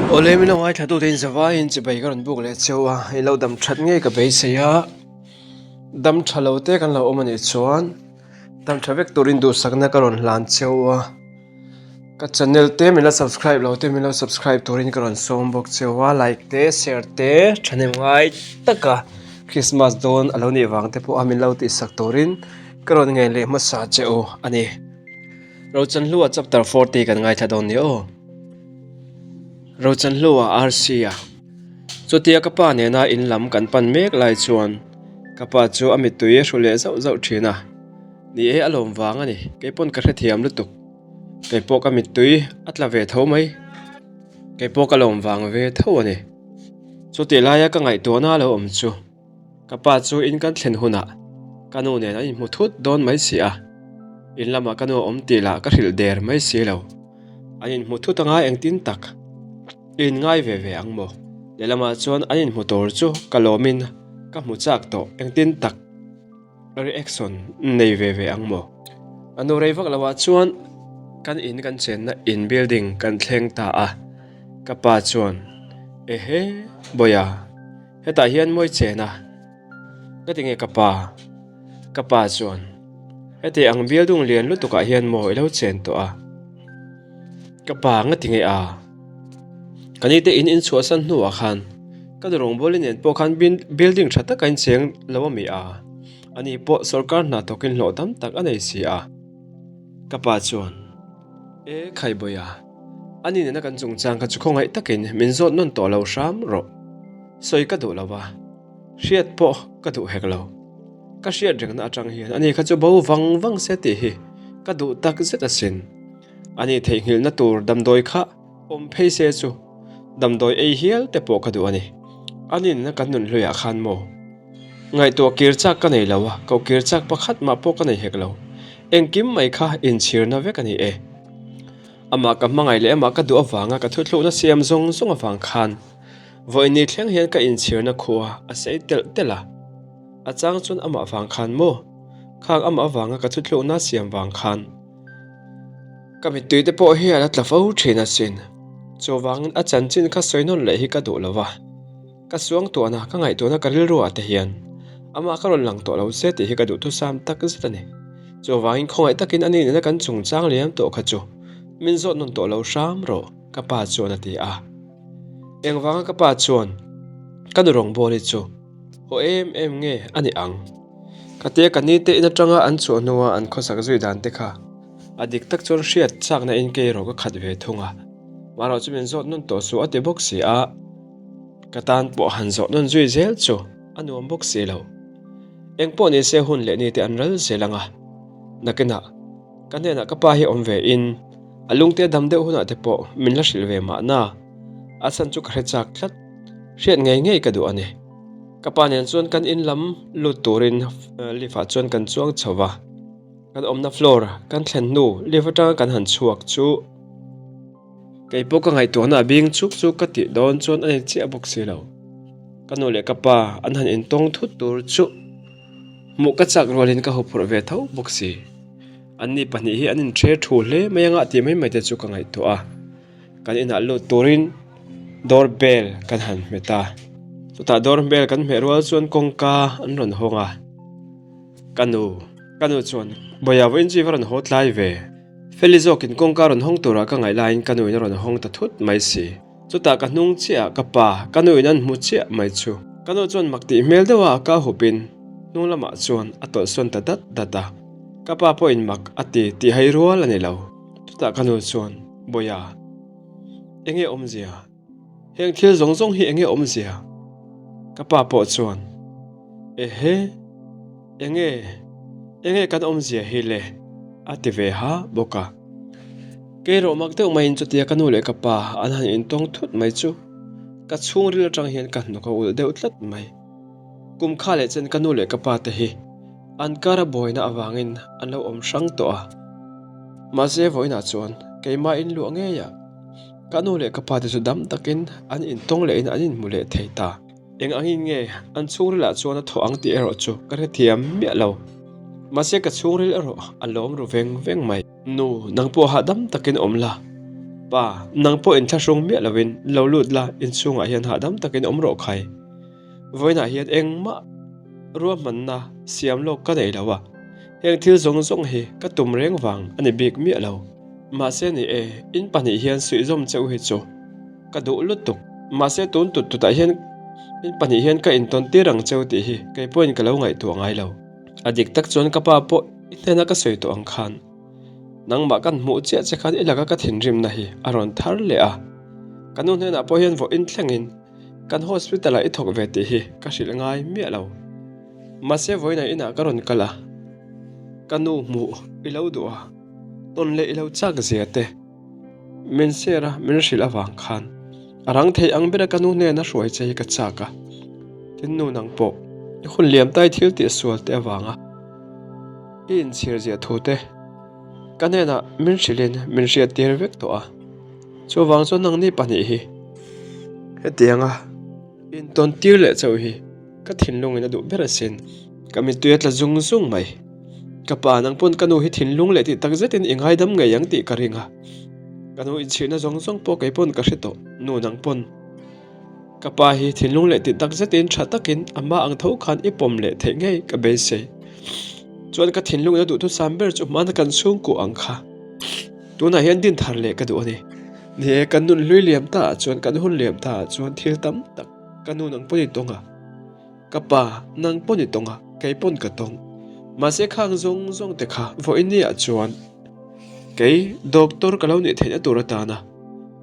Awle min lo ngaithla tute in zavaiin chibai ka rawn buk leh cheu a, i lo dam that ngei ka beisei a, dam tha lo te kan lo awm a nih chuan dam tha vek turin duhsakna ka rawn hlan cheu a, ka channel te min la subscribe lo te min lo subscribe turin ka rawn sawm bawk cheu a, like te share te thahnem ngai taka Christmas dawn a lo nih vang te pawh a min lo tihsak turin ka rawn ngen leh hmasa cheu a ni. Rochanhlua chapter 40 kan ngaithla dawn ni aw. Rochanhlua RC a. Chutia ka pa nena in lam kan pan mek lai chuan ka pa chu a mittui a hru leh zauh zauh thin a. Ni e a lawm vang a ni, keipawn ka hrethiam lutuk. Keipawh ka mittui a tla ve tho mai. Keipawh ka lawm vang ve tho a ni. Chutih laia ka ngaihtuahna a lo awm chu. Ka pa chu in kan thlen hunah ka nu nen an inhmu thut dawn mai si a, in lamah ka nu a awm tih lah ka hrilh der mai si lo. An inhmu thut anga engtin tak i inngai ve ve ang maw? Lehlamah chuan an inhmu tur chu ka lawmin ka hmu chak tawh engtin tak reaction nei ve ve ang maw? A nu rei vak loah chuan kan in kan chenna in building kan thleng ta a, ka pa chuan Ehe Bawiha. Hetah hian mawi chen a, ka ti nge ka pa? Ka pa chuan, Heti ang building lian lutukah hian maw i lo chen tawh a? Ka pa nga ti nge a? Ka ni te in inchhuahsan hnuah khan ka nu rawngbawli nen pawh khan building tha taka in cheng lo a mi a, ani pawh sorkar hna thawkin hlawh tam tak a nei si a. Ka pa chuan, E Khaibawia, ani nena kan chungchang kha chu khawngaih takin min zawt nawn tawh lo hram rawh. Sawi ka duh lo va, hriat pawh ka duh hek lo. Ka hriat rengna atang hian ani kha chu bo vang vang se tih hi ka duh tak zet asin. Ani theihnghilhna tur damdawi kha awm phei se chu damdawi ei hial te pawh ka duh a ni. Ani nena kan nun hluiah khan maw? Ngaihtuah kir chak ka nei lo a, koh kir chak pakhat mah pawh ka nei hek lo. Engkim mai kha inchhirna vek a ni e. Amah ka hmangaih leh amah ka duh avanga ka thuthlukna siam zawng zawng avang khan vawiin ni thleng hian ka inchhirna khua a sei telh telh a. A chang chuan amah vang khan maw? Khang amah avanga ka thuthlukna siam vang khan ka mittui te pawh hi a la tla fo thin asin. Chuvangin a chanchin kha sawi nawn leh hi ka duh lo va. Ka suangtuahna, ka ngaihtuahna ka rilruah te hian amah ka rawn lang tawh lo se tih hi ka duhthusam tak zet a ni. Chuvangin khawngaih takin ani nena kan chungchang liam tawh kha chu min zawt nawn tawh lo hram rawh, ka pa chuan a ti a. Engvanga ka pa chuan ka nu rawngbawli chu haw em em nge a ni ang? Ka tia ka ni te in atanga an chhuah hnua an khawsak zui dan te kha a dik tak chuan hriat chakna in kei erawh ka khat ve thung a, mahrawh chu min zawt nawn tawh suh a ti bawk si a. Ka tan pawh han zawh nawn zui zel chu a nuam bawk si lo. Eng pawh ni se hun leh ni te an ral zel ang a. Nakinah ka hnenah ka pa hi awm ve in a lungte a dam deuh hunah te pawh min la hrilh ve mahna. A chhan chu ka hre chak tlat. Hriat ngei ngei ka duh a ni. Ka pa nen chuan kan in lam lut turin lift ah chuan kan chuang chho va. Kan awmna floor kan thlen hnu lift atanga kan han chhuak chu. Kei pawh ka ngaihtuahna a bing chuk chu ka tih dawn chuan a ni chiah bawk si lo. Ka nu leh ka pa an han intawng thut tur chu hmuh ka chak rualin ka huphurh ve tho bawk si. Anni pahnih hi an inhre thu hle mai anga tih mai mai te chu ka ngaihtuah a. Kan inah lut turin door bell kan han hmet a. Chutah door bell kan hmeh rual chuan kawngka an rawn hawng a. Ka nu, ka nu chuan, Bawiha vawiin chu i va rawn haw tlai ve. Feli zawkin kawngka rawn hawng turah ka ngaih laiin ka nuin a rawn hawng ta thut mai si. Chutah ka hnung chiahah ka pa, ka nuin an hmu chiah mai chu. Ka nu chuan mak tih hmel deuha a ka hupin hnung lamah chuan a tawlhsawn ta dat dat a. Ka pa pawhin mak a ti tih hai rual a ni lo. Chutah ka nu chuan, Bawiha, enge awmzia? Heng thil zawng zawng hi enge awmzia? Ka pa pawh chuan, Ehe, enge, enge kan awmzia hi le? a ti ve ha bawk a. Kei rawh mak deuh maiin chutia ka nu leh ka pa an han intawng thut mai chu ka chhungril atang hian ka hnuk a ulh deuh tlat mai. Kum kha leh chen ka nu leh ka pa te hi an kar a buaina avangin an lo awm hrang tawh a. Mahse vawiinah chuan keimah inluah ngeiah Ka nu leh ka pa te chu dam takin an intawng lehin an inhmu leh thei ta. Eng angin nge an chhungrilah chuan a thawh ang tih erawh chu ka hrethiam miah lo. Mahse ka chhungril erawh a lawm ru veng veng mai. Nu, nang pawh hahdam takin awm la. Pa, nang pawh inthlahrung miah lovin lo lut la, inchhungah hian hahdam takin awm rawh khai. Vawiinah hian engmah ruahmanna siam lawk ka nei lo a, heng thil zawng zawng hi ka tum reng vang a ni bik miah lo. Mahse ni e, in pahnih hian suihzawm che u hi chu ka duh lutuk. Mahse tun tut tutah hian in pahnih hian ka intawn tir ang cheu tih hi kei pawhin ka lo ngaihtuah ngai lo. A dik tak chuan ka pa pawh i hnena ka sawi tawh ang khan nangmah kan hmuh chiah che khan i laka ka thinrimna hi a rawn thar leh a. Ka nu hnenah pawh hian vawiin thlengin Kan hospital ah i thawk ve tih hi ka hrilh ngai miah lo. Mahse vawiinah inah ka rawn kal a, ka nu hmuh i lo duh a, tawn leh i lo chak zia te min share a min hrilh avang khan a rang thei ang bera ka nu hnena hruai che hi ka chak a. Tin nu nang pawh i hun liam tai thil tih sual te avanga i inchhir zia thu te ka hnenah min hrilhin min hriat tir vek tawh a. Chuvang chuan nangni pahnih hi hetianga intawn tir leh chauh hi ka thinlungin a duh ber asin. Ka mittui a tla zung zung mai. Ka pa nang pawn ka nu hi thinlung leh tih tak zetin i ngaidam ngei ang tih ka ring a. Ka nu inchhirna zawng zawng pawh kei pawn ka hre tawh. Nu nang pawn ka pa hi thinlung leh tih tak zetin tha takin a hma ang tho khan i pawm leh theih ngei ka beisei. Chuan ka thinlungin a duhthusam ber chu hmana kan chhungkuah ang kha. Tunah hian din thar leh ka duh a ni. Ni e, kan nun hlui liam ta ah chuan, kan hun liam ta ah chuan thil tam tak ka nu nang pawn i tawng a, ka pa nang pawn i tawng a, kei pawn ka tawng. Mahse khang zawng zawng te kha vawiin ah chuan kei doctor ka lo nih theihna tur atana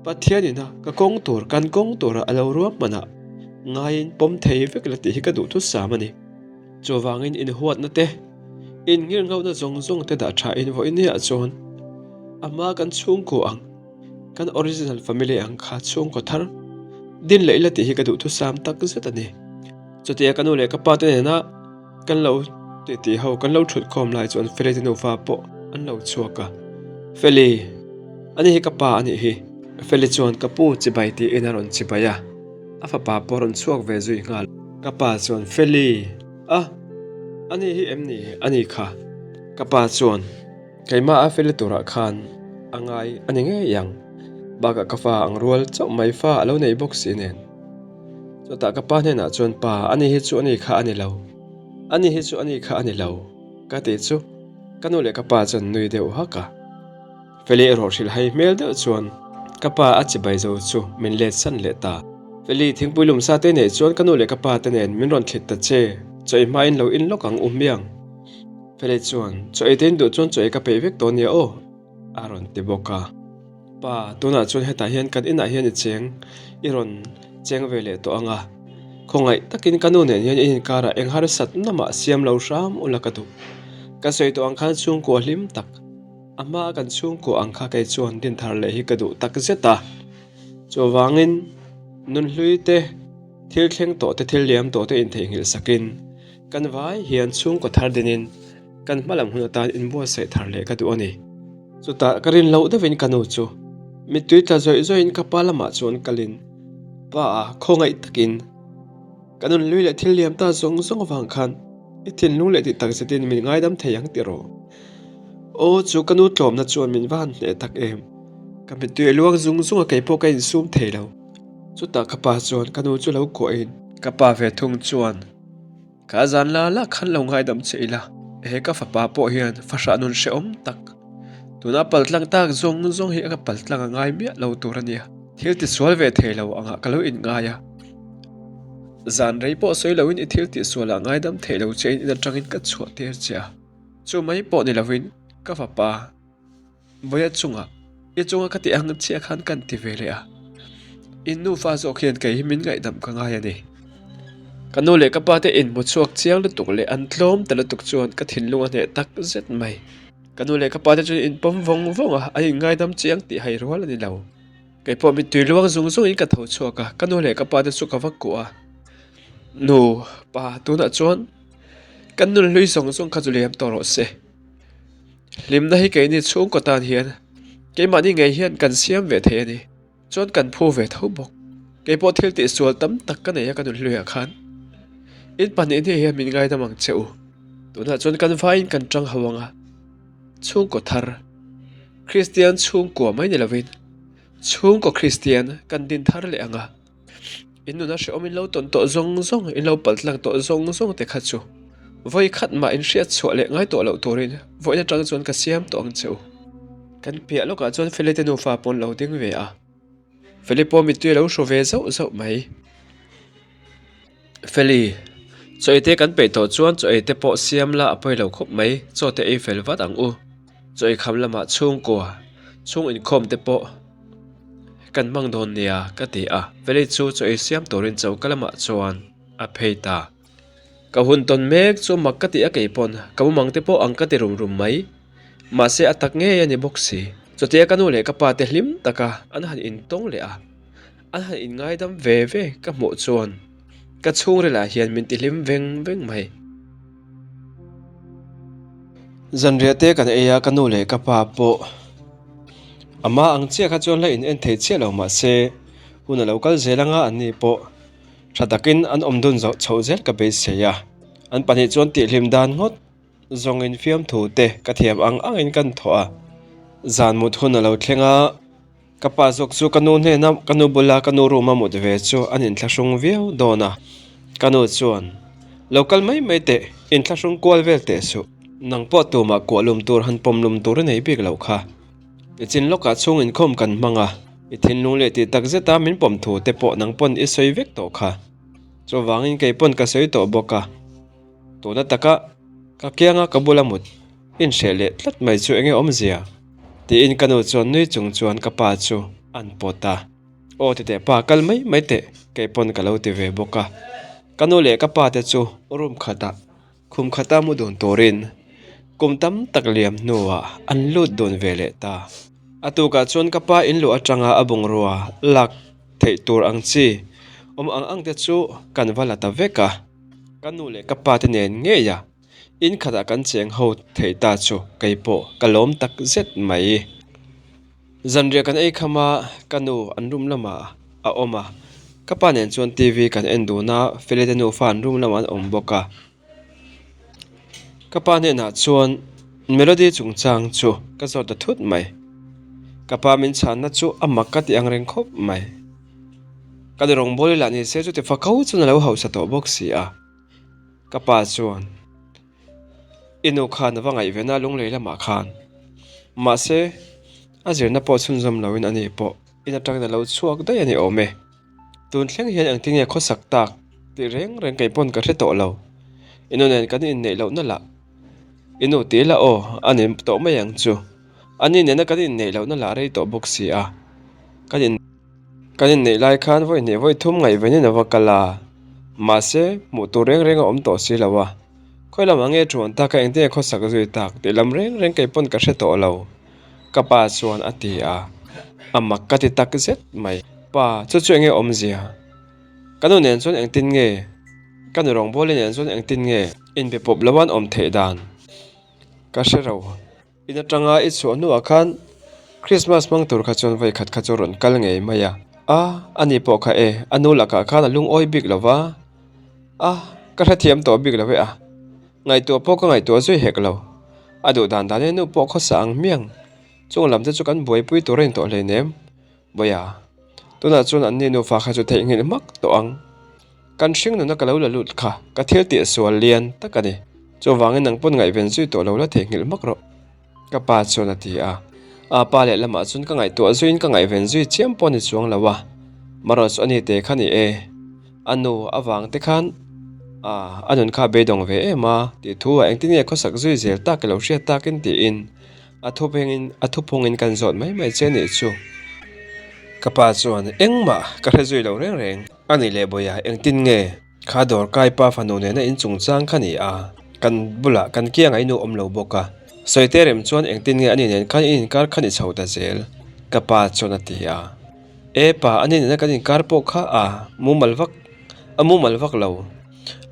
Pathian ina ka kawng tur, kan kawng tura a lo ruahman ah ngaiin pawm thei vek la tih hi ka duh thusam a ni. Chuvangin inhuatna te, inngirngauhna zawng zawng te dah tha in vawiin ah chuan a hma kan chhungkaw ang, kan original family ang kha chhungkaw thar din leh ila tih hi ka duhthusam tak zet a ni. Chutia ka nu leh ka pa te nena kan lo titi ho, kan lo thut khawm lai chuan Feli te nufa pawh an lo chhuak a. Feli, ani hi ka pa a nih hi. Feli chuan ka pu chibai tiin a rawn chibai a. A fapa pawh a rawn chhuak ve zui nghal. Ka pa chuan, Feli! A! Ani hi em ni? A ni kha. Ka pa chuan, Keimah a Feli turah khan a ngai a ni ngei ang. Bakah ka fa ang rual chauh mai fa a lo nei bawk si nen. Chutah ka pa hnenah chuan, Pa, ani hi chu ani kha a ni lo. Ani hi chu ani kha a ni lo. Ka tih chu ka nu leh ka pa chuan nui deuh hak a. Feli erawh hrilh hai hmel deuh chuan ka pa a chibai zo chu min let san leh ta. Feli, thingpui lum sa te neih chuan ka nu leh ka pa te nen min rawn thlit ta che, chaw ei hmain lo in lawk ang u hmiang. Feli chuan, Chaw ei te in duh chuan chaw ei ka peih vek tawh nia aw, a rawn ti bawk a. Pa, tunah chuan hetah hian kan inah hian i cheng, i rawn cheng ve leh tawh ang a. Khawngaih takin ka nu nen hian in inkarah eng harsatna mah siam lo hram ula ka duh. Ka sawi tawh ang khan chhungkua hlim tak. A hmaa kan chhungkaw ang kha kei chuan din thar leh hi ka duh tak zet a. Chuvangin nunhlui te, thil thleng tawh te, thil liam tawh te intheihnghilh sakin kan vai hian chhungkaw thar dinin kan hma lam hun atan inbuatsaih thar leh ka duh a ni. Chutah ka rin loh deuhin ka nu chu mittui tla zawih zawihin ka pa lamah chuan kalin pa a khawngaih takin Ka nun lui leh thil liam ta zawng zawng avang khan i thinlung leh tih tak zetin min ngaidam thei ang tiraw? Aw, chu ka nu tlawmna chuan min va han hneh tak em! Ka mittui a luang zung zung a, kei pawh ka insum thei lo. Chutah ka pa chuan ka nu chu lo kuahin. Ka pa ve thung chuan, Ka zan la la khan lo ngaidam che ila, he ka fapa pawh hian fahrah nun hrehawm tak, tuna paltlang tak zawng zawng hi ka paltlang a ngai miah lo tur a nia. Thil tisual ve thei lo angah ka lo inngai a. Zan rei pawh sawi loin i thil tihsualah ngaidam theih lo chein in atangin ka chhuah tir che a, chu mai pawh ni loin ka fapa Vawia chungah i chunga ka tih ang chiah khan kan ti ve leh a, in nufa zawk hian kei hi min ngaihdam ka ngai a ni. Ka nu leh ka pa te inhmu chhuak chiang lutuk leh an tlawm ta lutuk chuan ka thinlung a hneh tak zet mai. Ka nu leh ka pa te chuan inpawm vawng vawng a, an inngaidam chiang tih hai rual a ni lo. Kei pawh mittui luang zung zungin ka tho chhuak a, ka nu leh ka pa te chu ka va kuah a. Nu, pa, tunah chuan kan nun hlui zawng zawng kha chu liam tawh rawh se. Hlimna hi keini chhungkaw tan hian keimahni ngei hian kan siam ve thei a ni. Chuan kan phu ve tho bawk. Kei pawh thil tihsual tam tak ka nei a ka nun hluiah khan. In pahnih hnih hian min ngaidam ang che u. Tunah chuan kan vaiin kan tang ho ang a, chhungkaw thar, Kristian chhungkua mai ni lovin. Chhungkaw Kristian kan din thar leh ang a, in nuna hrehawm in lo tawn tawh zawng zawng, in lo paltlang tawh zawng zawng te kha chu vawi khat mah in hriat chhuah leh ngai tawh loh turin vawiin atang chuan ka siam tawh ang che u. Kan piah lawkah chuan Feli te nufa pawh an lo ding ve a, Feli pawh mittui a lo hru ve zauh zauh mai. Feli, chaw ei te kan peih tawh chuan chaw ei te pawh siam la a pawi lo khawp mai, chaw te ei fel vat ang u. Chaw ei kham lamah chhungkua, chhung inkhawm te pawh kan hmang dawn nia ka ti a, Feli chu chaw ei siam turin choka lamah chuan a phei ta. Ka hun tawn mek chu mak ka ti a keipawn ka mumang te pawh ang ka ti rum rum mai. Mahse a tak ngei a ni bawk si. Chutia ka nu leh ka pa te hlim taka an han intawng leh a. An han inngaidam ve ve ka hmuh chuan ka chhungrilah hian min tihlim veng veng mai. Zanriah te kan ei a, ka nu leh ka pa pawh ama ang chiah kha chuan la in en thei chiah lo mahse hun a lo kal zel anga an ni pawh tha takin an awm dun zawh chhoh zel ka beisei a, an pahnih chuan tihhlim dan ngawt. Zawngin fiamthu te ka thiam ang angin kan thawh a, zan mut hun a lo thleng a, ka pa zawk chu ka nu hnena ka nu bula ka nu room a mut ve chu an inthlahrung viau dawn a, ka nu chuan lo kal mai mai teh, inthlahrung kual vel teh suh, nang pawh tumah kuah lum tur han pawm lum tur i nei bik loh kha, i chin lawkah chhung inkhawm kan hmang a, i thinlung leh tih tak zeta min pawm thu te pawh nang pawn i sawi vek tawh kha, chuvangin kei pawn ka sawi tawh bawk a. Tuna taka ka kianga ka bula mut inhreh leh tlat mai chu enge awmzia? Tiin ka nu chuan nui chung chuan ka pa chu an pawt a. Aw ti teh pa kal mai mai teh kei pawn ka lo ti ve bawk a. Ka nu leh ka pa te chu room khatah khum khata mu dun turin kum tam tak liam hnuah an lut dun ve leh ta. A tukah chuan ka pa in luh atanga a bungrua lak theih tur ang chi awm ang ang te chu kan va la ta vek a. Ka nu leh ka pa te nen ngei a, in khatah kan cheng ho thei ta chu kei pawh ka lawm tak zet mai. Zanriah kan ei kham a, ka nu an room lamah a awm a, ka pa nen chuan TV kan en dun a, Feli te nufa an room lamah an awm bawk a. Ka pa hnenah chuan Melody chungchang chu ka zawt ta thut mai. Ka pa min chhanna chu a mak ka ti ang reng khawp mai. Ka ni rawngbawli lah ni se chuti fakau chuan a lo hausa tawh bawk si a. Ka pa chuan, I nu khan a va ngaihven a lunglei lamah khan. Mahse, a zirna pawh chhunzawm loin ani pawh in atangin a lo chhuak daih a ni awm e. Tun thleng hian engtin nge khawsak tak tih reng reng kei pawn ka hre tawh lo. I nu nen kan inneih lohna lah i nu tih lah aw a ni tawh mai ang chu. Ani nena kan inneih lohna lah rei tawh bawk si a. Kan in. Kan inneih lai khan vawi hnih vawi thum ngaihven in a va kal a, mahse hmuh tur reng reng a awm tawh si lo a, khawi lamah nge thuan tak a engtin nge khawsak zui tak tih lam reng reng kei pawn ka hre tawh lo, ka pa chuan a ti a, a mak ka ti tak zet mai. Pa, chu chu enge awmzia? Ka nu nen chuan engtin nge? Ka nu rawngbawli nen chuan engtin nge inbe pawp lo an awm theih dan ka hre ro. In atanga i chhuah hnuah khan Christmas hmang tur kha chuan vawikhat kha chu rawn kal ngei mai a. A, ani pawh kha e, a nu lakah khan a lungawi bik lo va. A, ka hrethiam tawh bik lo e a. Ngaihtuah pawh ka ngaihtuah zui hek lo. A duh dan dan e nu pawh khawsa ang hmiang. Chung lam te chu kan buaipui tur a intawh hleinem. Bawia, tunah chuan anni nufa kha chu theihnghilh hmak tawh ang. Kan hring nuna ka lo la lut kha ka thil tih sual lian tak a ni. Chuvangin nang pawn ngaihven zui tawh lo la theihnghilh hmak rawh. Ka pa chuan a ti a. A pa lehlamah chuan ka ngaihtuah zuiin ka ngaihven zui chiam pawh a ni chuang lo a. Marawh chu ani te kha ni e. A nu avang te khan a a nun kha a beidawng ve em a tih thu ah engtin nge khawsak zui zel tak i lo hriat takin tiin A thuphengin a thuphungin kan zawt mai mai che nih chu. Ka pa chuan engmah ka hre zui lo reng reng. A nih leh Bawia engtin nge kha dawr kai pa fanu nena in chungchang kha ni a, kan bulah kan kiangah i nu awm lo bawk a. Sawite rem chuan engtin nge ani nen khan in inkar kha ni chho ta zel ka pa chuan a ti a. E pa ani nena kan inkar pawh kha a mumal vak a mumal vak lo.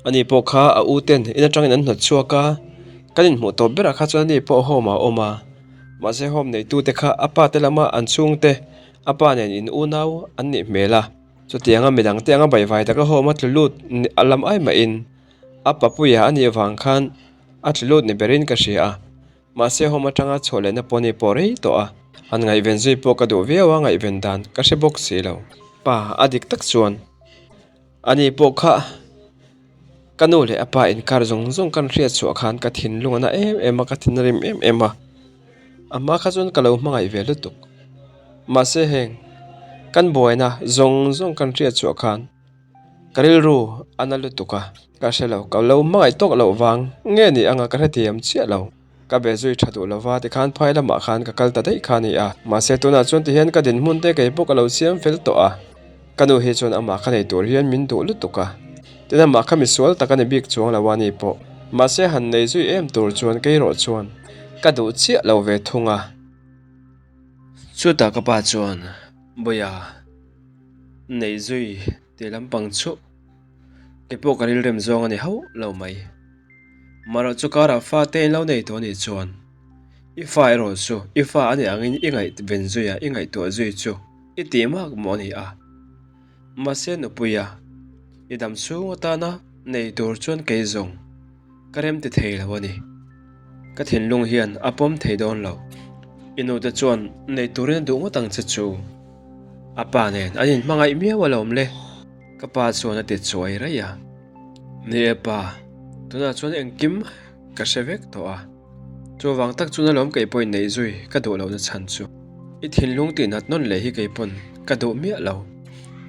Ani pawh kha a u ten in atangin an hnawt chhuak a, kan inhmuh tawp berah kha chuan ani pawh home ah a awm a, mahse home neitute kha a pa te lama an chhungte a pa nen in unau an nih hmel a, chutianga midang te anga baihvai taka home a tlu lut a lam ai mahin a papuia a nih vang khan a tlu lut ni berin ka hria a. Mahse home atanga chhuah lehna pawh ni pawh rei tawh a. Han ngaihven zui pawh ka duh viau a, ngaihven dan ka hre bawk si lo. Pa, a dik tak chuan ani pawh kha ka nu leh a pa inkar zawng zawng kan hriat chhuah khan ka thinlung a na em em a, ka thin a rim em em a. A hma kha chuan ka lo hmangaih ve lutuk. Mahse heng kan buaina zawng zawng kan hriat chhuah khan ka rilru a na lutuk a, ka hre lo. Ka lo hmangaih tawk loh vang nge ni anga ka hrethiam chiah lo. Ka be zui tha duh lova tikhan phai lamah khan ka kal ta daih kha a ni a. Mahse tunah chuan tihian ka dinhmun te kei pawh ka lo siam fel tawh a. Ka nu hi chuan amah kha nei tur hian min duh lutuk a. Tin amah kha misual tak a ni bik chuang lo a ni pawh. Mahse han nei zui em tur chuan kei rawh chuan ka duh chiah lo ve thung a. Chutah ka pa chuan, Bawiha, nei zui tih lampang chu kei pawh ka rilrem zawng a ni hauh lo mai. Marawh chu karah fa te in lo nei tawh anih chuan i fa erawh chu i fa a nih angin i ngaihven zui a, i ngaihtuah zui chu i tih mak maw a ni a. Mahse nupuia i dam chhung atana nei tur chuan kei zawng ka rem ti thei lo a ni. Ka thinlung hian a pawm thei dawn lo. I nute chuan nei turin a duh ngawt ang che chu. A pa nen an inhmangaih miau alawm le, ka pa chuan a ti chuai raih a. Ni e pa, tunah chuan engkim ka hre vek tawh a. Chuvang tak chuan alawm kei pawhin neih zui ka duh lohna chhan chu. I thinlung tihnat nawn leh hi kei pawn ka duh miah lo.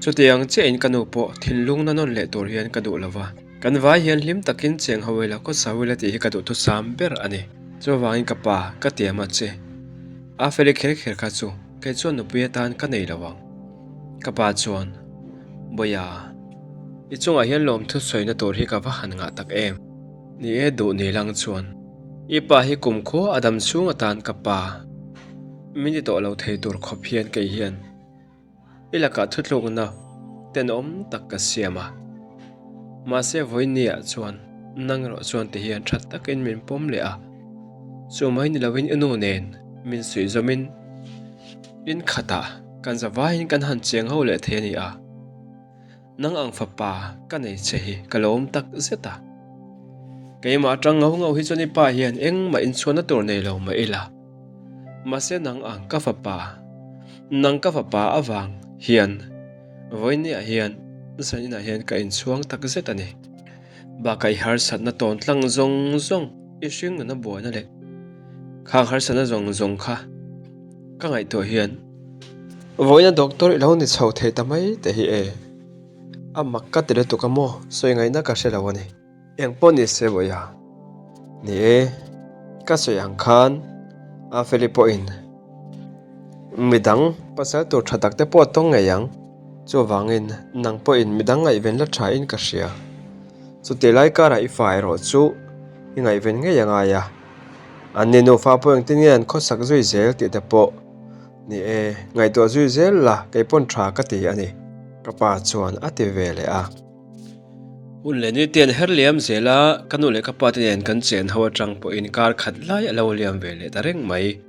Chutiang chiahin ka nu pawh thinlung na nawn leh tur hian ka duh lo va. Kan vai hian hlim takin cheng ho ila khaw sa ila tih hi ka duhthusam ber a ni. Chuvangin ka pa ka tiam a che. A feli kher kher kha chu kei chuan nupui atan ka nei lo ang. Ka pa chuan, Bawiha, i chungah hian lawmthu sawina tur hi ka va han ngah tak em? Ni e duh ni lang chuan i pa hi kumkhua a dam chhung atan ka pa min ti tawh lo thei tur khawp hian kei hian i lakah thutlukna tenawm tak ka siam a. Mahse vawinia chuan nang erawh chuan ti hian tha takin min pawm leh a, chu mai ni lovin i nu nen min suih zawmin in khatah kan zavaiin kan han cheng ho leh thei a ni a. Nang ang fapa ka nei che hi ka lawm tak zet a. Keimah atang ngau ngau hi chuan i pa hian engmah inchhuahna tur nei lo mah ila. Mahse nang ang ka fapa, nang ka fapa avang hian vawinia hian zan inah hian ka inchhuang tak zet a ni. Bakah i harsatna tawn tlang zawng zawng i hring nuna buaina leh khang harsatna zawng zawng kha ka ngaihtuah hian Vawiina doctor i lo ni chho thei ta mai te hi e. A mak ka ti lutuk a maw? Sawi ngaihna ka hre lo a ni. Eng pawh ni se Vawiha. Ni e, ka sawi ang khan a Feli pawhin midang pasal tur tha tak te pawh a tawng ngei ang. Chuvangin nang pawhin midang ngaihven la tha in ka hria. Chutih lai karah i fa erawh chu i ngaihven ngei a ngai a. An ni nufa pawh engtin nge an khawsak zui zel tih te pawh ni e, ngaihtuah zui zel la kei pawn tha ka ti a ni, ka pa chuan a ti ve leh a. Hun leh ni te an her liam zel a, ka nu leh ka pa te nen kan chen ho atang pawhin kar khat lai a lo liam ve leh ta reng mai.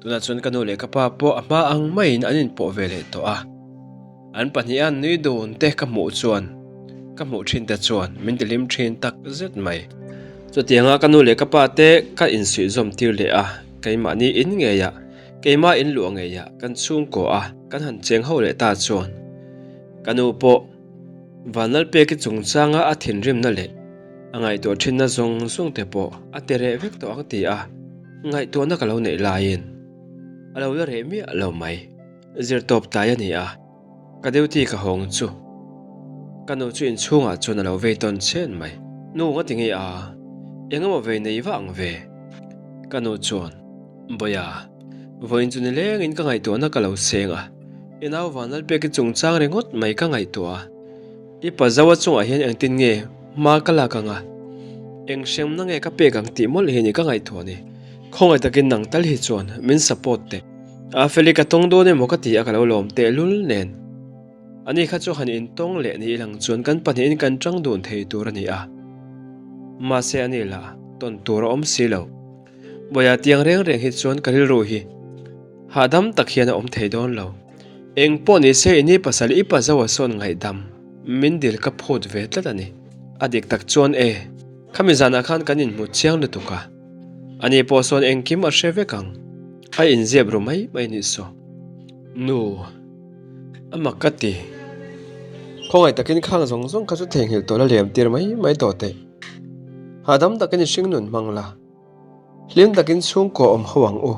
Tunah chuan ka nu leh ka pa pawh a hma ang maiin an inpawh ve leh tawh a. An pahniha nui dun te ka hmuh chuan ka hmuh thin te chuan min ti hlim thin tak zet mai. Chutianga ka nu leh ka pa te ka insuih zawm tir leh a, keimahni in ngeiah, keimah in luah ngeiah kan chhungkaw a kan han cheng ho leh ta chuan ka nu pawh Vanlalpeki chungchanga a thinrimna leh a ngaihtuah thinna zawng zawng te pawh a ti reh vek tawh ang ti a ngaihtuahna ka lo neih laiin a lo la reh miah lo mai. Zirtawp tlai a ni a, ka duty ka hawng chu ka nu chu inchhungah chuan a lo vei tawn chhen mai. Nu nga ti nge a, eng emaw vei nei vah ang ve? Ka nu chuan, Bawiha, vawiin chu nilengin ka ngaihtuahna ka lo seng a, i nau Vanlalpeki chungchang ringawt mai ka ngaihtuah a, i pa Zoa chungah hian engtin nge hma ka lak ang a, eng hremna nge ka pek ang tih mawlh hi ni ka ngaihtuah ni. Khawngaih takin nang tal hi chuan min support teh. A feli ka tawng dawn emaw ka ti a ka lo lawm tehlul nen. Ani kha chu han intawng leh ni ilang chuan kan pahnihin kan tang dun thei tur a ni a. Mahse ani lah tawn tur a awm si lo. Bawiha tiang reng reng hi chuan ka rilru hi hahdam tak hian a awm thei dawn lo. Eng pawh ni se ini pasal i pa zo a sawn ngaihdam min dil ka phut ve tlat a ni. A dik tak chuan e, khami zanah khan kan inhmu chiang lutuk a. Ani pawh sawn engkim a hre vek ang. A inzep ru mai mai nih saw. Nu, a mak ka ti. Khawngaih takin khang zawng zawng kha chu theihnghilh tawh la liam tir mai mai tawh teh. Hahdam takin i hringnun hmang la. Hlim takin chhungkaw awm ho ang u.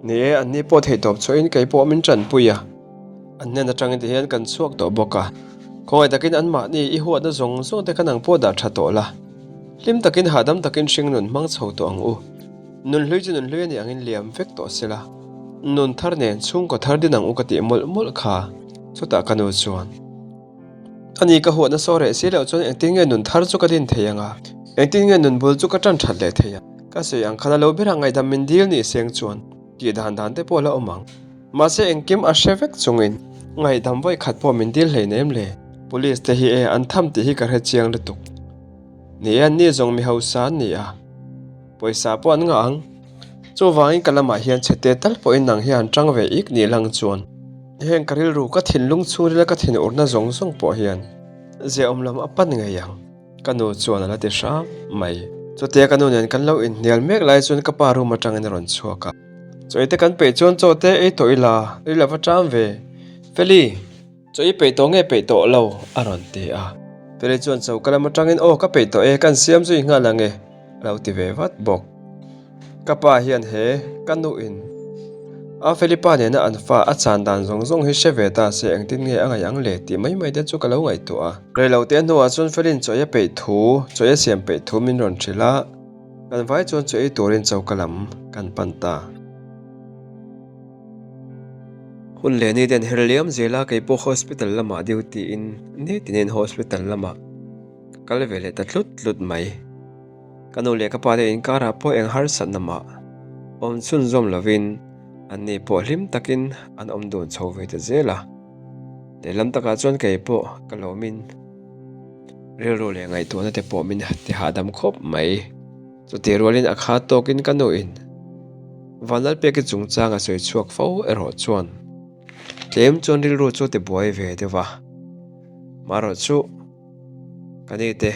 Ni e, anni pawh theihtawp chhuahin kei pawh min tanpui a. An hnen atangin ti hian kan chhuak tawh bawk a. Khawngaih takin anmahni i huatna zawng zawng te kha nang pawh dah tha tawh la. Hlim takin hahdam takin hringnun hmang chho tawh ang u. Nunhlui chu nunhlui a nih angin liam vek tawh se la. Nun thar nen chhungkaw thar din ang u ka tih mawlh mawlh kha. Chutah ka nu chuan. Ani ka huatna saw reh si loh chuan engtin nge nun thar chu ka din thei ang a? Engtin nge nun bul chu ka tan that leh thei ang? Ka sawi ang khan a lo berah ngaihdam min dil ni seng chuan tih dan dan te pawh la awm ang. Mahse engkim a hre vek chungin ngaihdam vawi khat pawh min dil hleinem le. Police te hi e an tham tih hi ka hre chiang lutuk. Ni e an ni zawng mi hausa an ni a, pawisa pawh an ngah ang. Chuvangin ka lamah hian chhete tal pawhin nang hian tang ve ik nih lang chuan. Heng ka rilru ka thinlung chhungrila ka thin urna zawng zawng pawh hian ziaawm lam a pan ngei ang, ka nu chuan a la ti hram mai. Chutia ka nu nen kan lo inhnial mek lai chuan ka pa room atangin a rawn chhuak a. Chaw te kan peih chuan chaw te ei tawh ila, ril a va ṭam ve. Feli, chaw i peih tawh nge peih tawh lo? a rawn ti a. Feli chuan choka lam atangin aw ka peih tawh e, kan siam zui nghal ang e. A lo ti ve vat bawk. Ka pa hian he ka nuin a Felipa nena an fa a chan dan zawng zawng hi hre ve ta se engtin nge a ngaih ang le tih mai mai te chu ka lo ngaihtuah a. Reilo te hnuah chuan Felin chawi a peih thu, chawi a siam peih thu min rawn hrilh a, kan vai chuan chawi ei turin choka lam kan pan ta. Hun leh ni te an her liam zel a, keipawh hospital lamah duty in nitinin hospital lamah Ka kal ve leh ta tlut tlut mai. Ka nu leh ka pa te inkarah pawh eng harsatna mah awm chhunzawm lovin anni pawh hlim takin an awm dun chho ve ta zel a. Lehlam takah chuan kei pawh ka lawmin rilru leh ngaihtuahna te pawh min ti hahdam khawp mai. Chutih rualin a kha tawkin ka nuin Vanlalpeki chungchang a sawi chhuak fo erawh chuan tlem chuan rilru chu ti buai ve deuh a. Marawh chu ka ni te,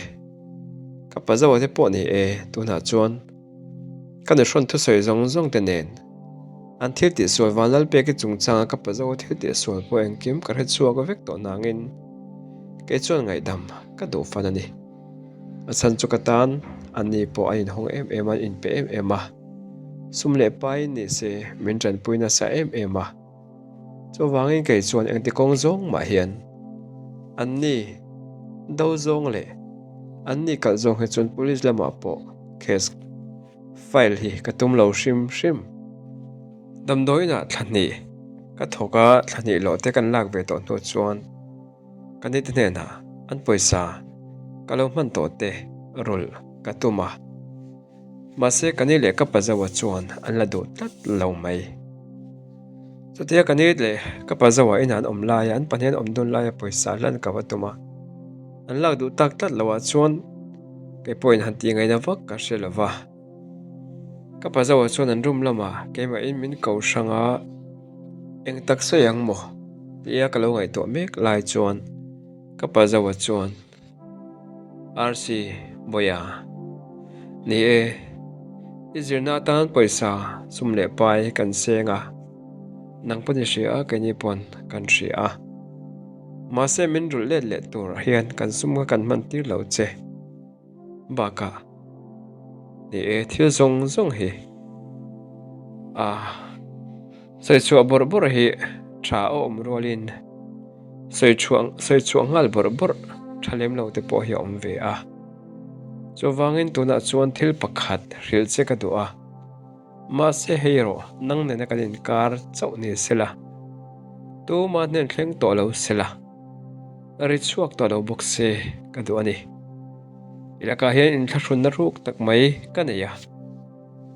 ka pa zo te pawh ni e, tunah chuan ka nuhrawn thusawi zawng zawng te nen an thil tihsual Vanlalpeki chungchanga ka pa zo thil tihsual pawh engkim ka hre chhuak vek tawh nangin kei chuan ngaihdam ka duh fan a ni. A chhan chu ka tan anni pawh an inhawng em em a, an inpe em em a, sum leh pain ni se min tanpui nasa em em a. Chuvangin kei chuan engti kawng zawng mah hian anni do zawng leh anni kalh zawng hi chuan police lamah pawh case file hi ka tum lo hrim hrim. Damdawiinah thla hnih ka thawk a, thla hnih loh te kan lak ve tawh hnu chuan ka nite hnenah an pawisa ka lo hman tawh te rulh ka tum a. Mahse ka ni leh ka pazawa chuan an la duh tlat lo mai. Chutia ka ni leh ka pazawa inah an awm laia an pahnih an awm dun laia pawisa hlan ka va tum a, an lak duh tak tlat loh ah chuan kei pawhin han tih ngaihna vak ka hre lo va. Ka pazawa chuan an room lamah keimahin min ko hrang a, eng tak sawi ang maw tia ka lo ngaihtuah mek lai chuan ka pazawa chuan RC, Bawiha, Ni e, i zirna atan pawisa sum leh pai kan seng a, nang pawn i hria a, keini pawn kan hria a. Mahse min rulh let leh tur hian kan sum kha kan hman tir lo che. Bakah, ni e, thil zawng zawng hi a sawi chhuah bawrh bawrh hi tha a awm rualin, Sawi chhuah sawi chhuah nghal bawrh bawrh tha lem lo te pawh hi a awm ve a. Chuvangin tunah chuan thil pakhat hrilh che ka duh a. Mahse hei erawh nang nena kan inkar chauh ni sela, tuma hnen thleng tawh lo sela, ri chhuak tawh lo bawk se ka duh a ni. I lakah hian inthlahrunna ruk tak mai ka nei a.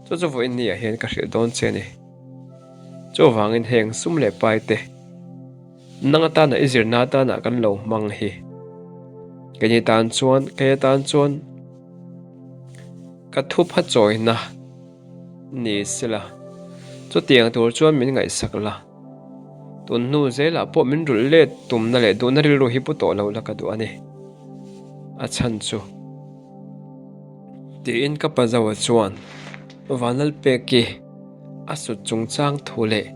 Chu chu vawiin ni ah hian ka hrilh dawn che a ni. Chuvangin heng sum leh pai te. Nang atana i zirna atana kan lo hmang hi. Keini tan chuan, kei atan chuan ka thu pha chawina ni sela. Chutiang tur chuan min ngaihsak la. Tun hnu zelah pawh min rulh let tumna leh duhna rilru hi pu tawh lo la ka duh a ni. A chhan chu. Tiin ka pa Zoa chuan Vanlalpeki. a sut chungchang thu leh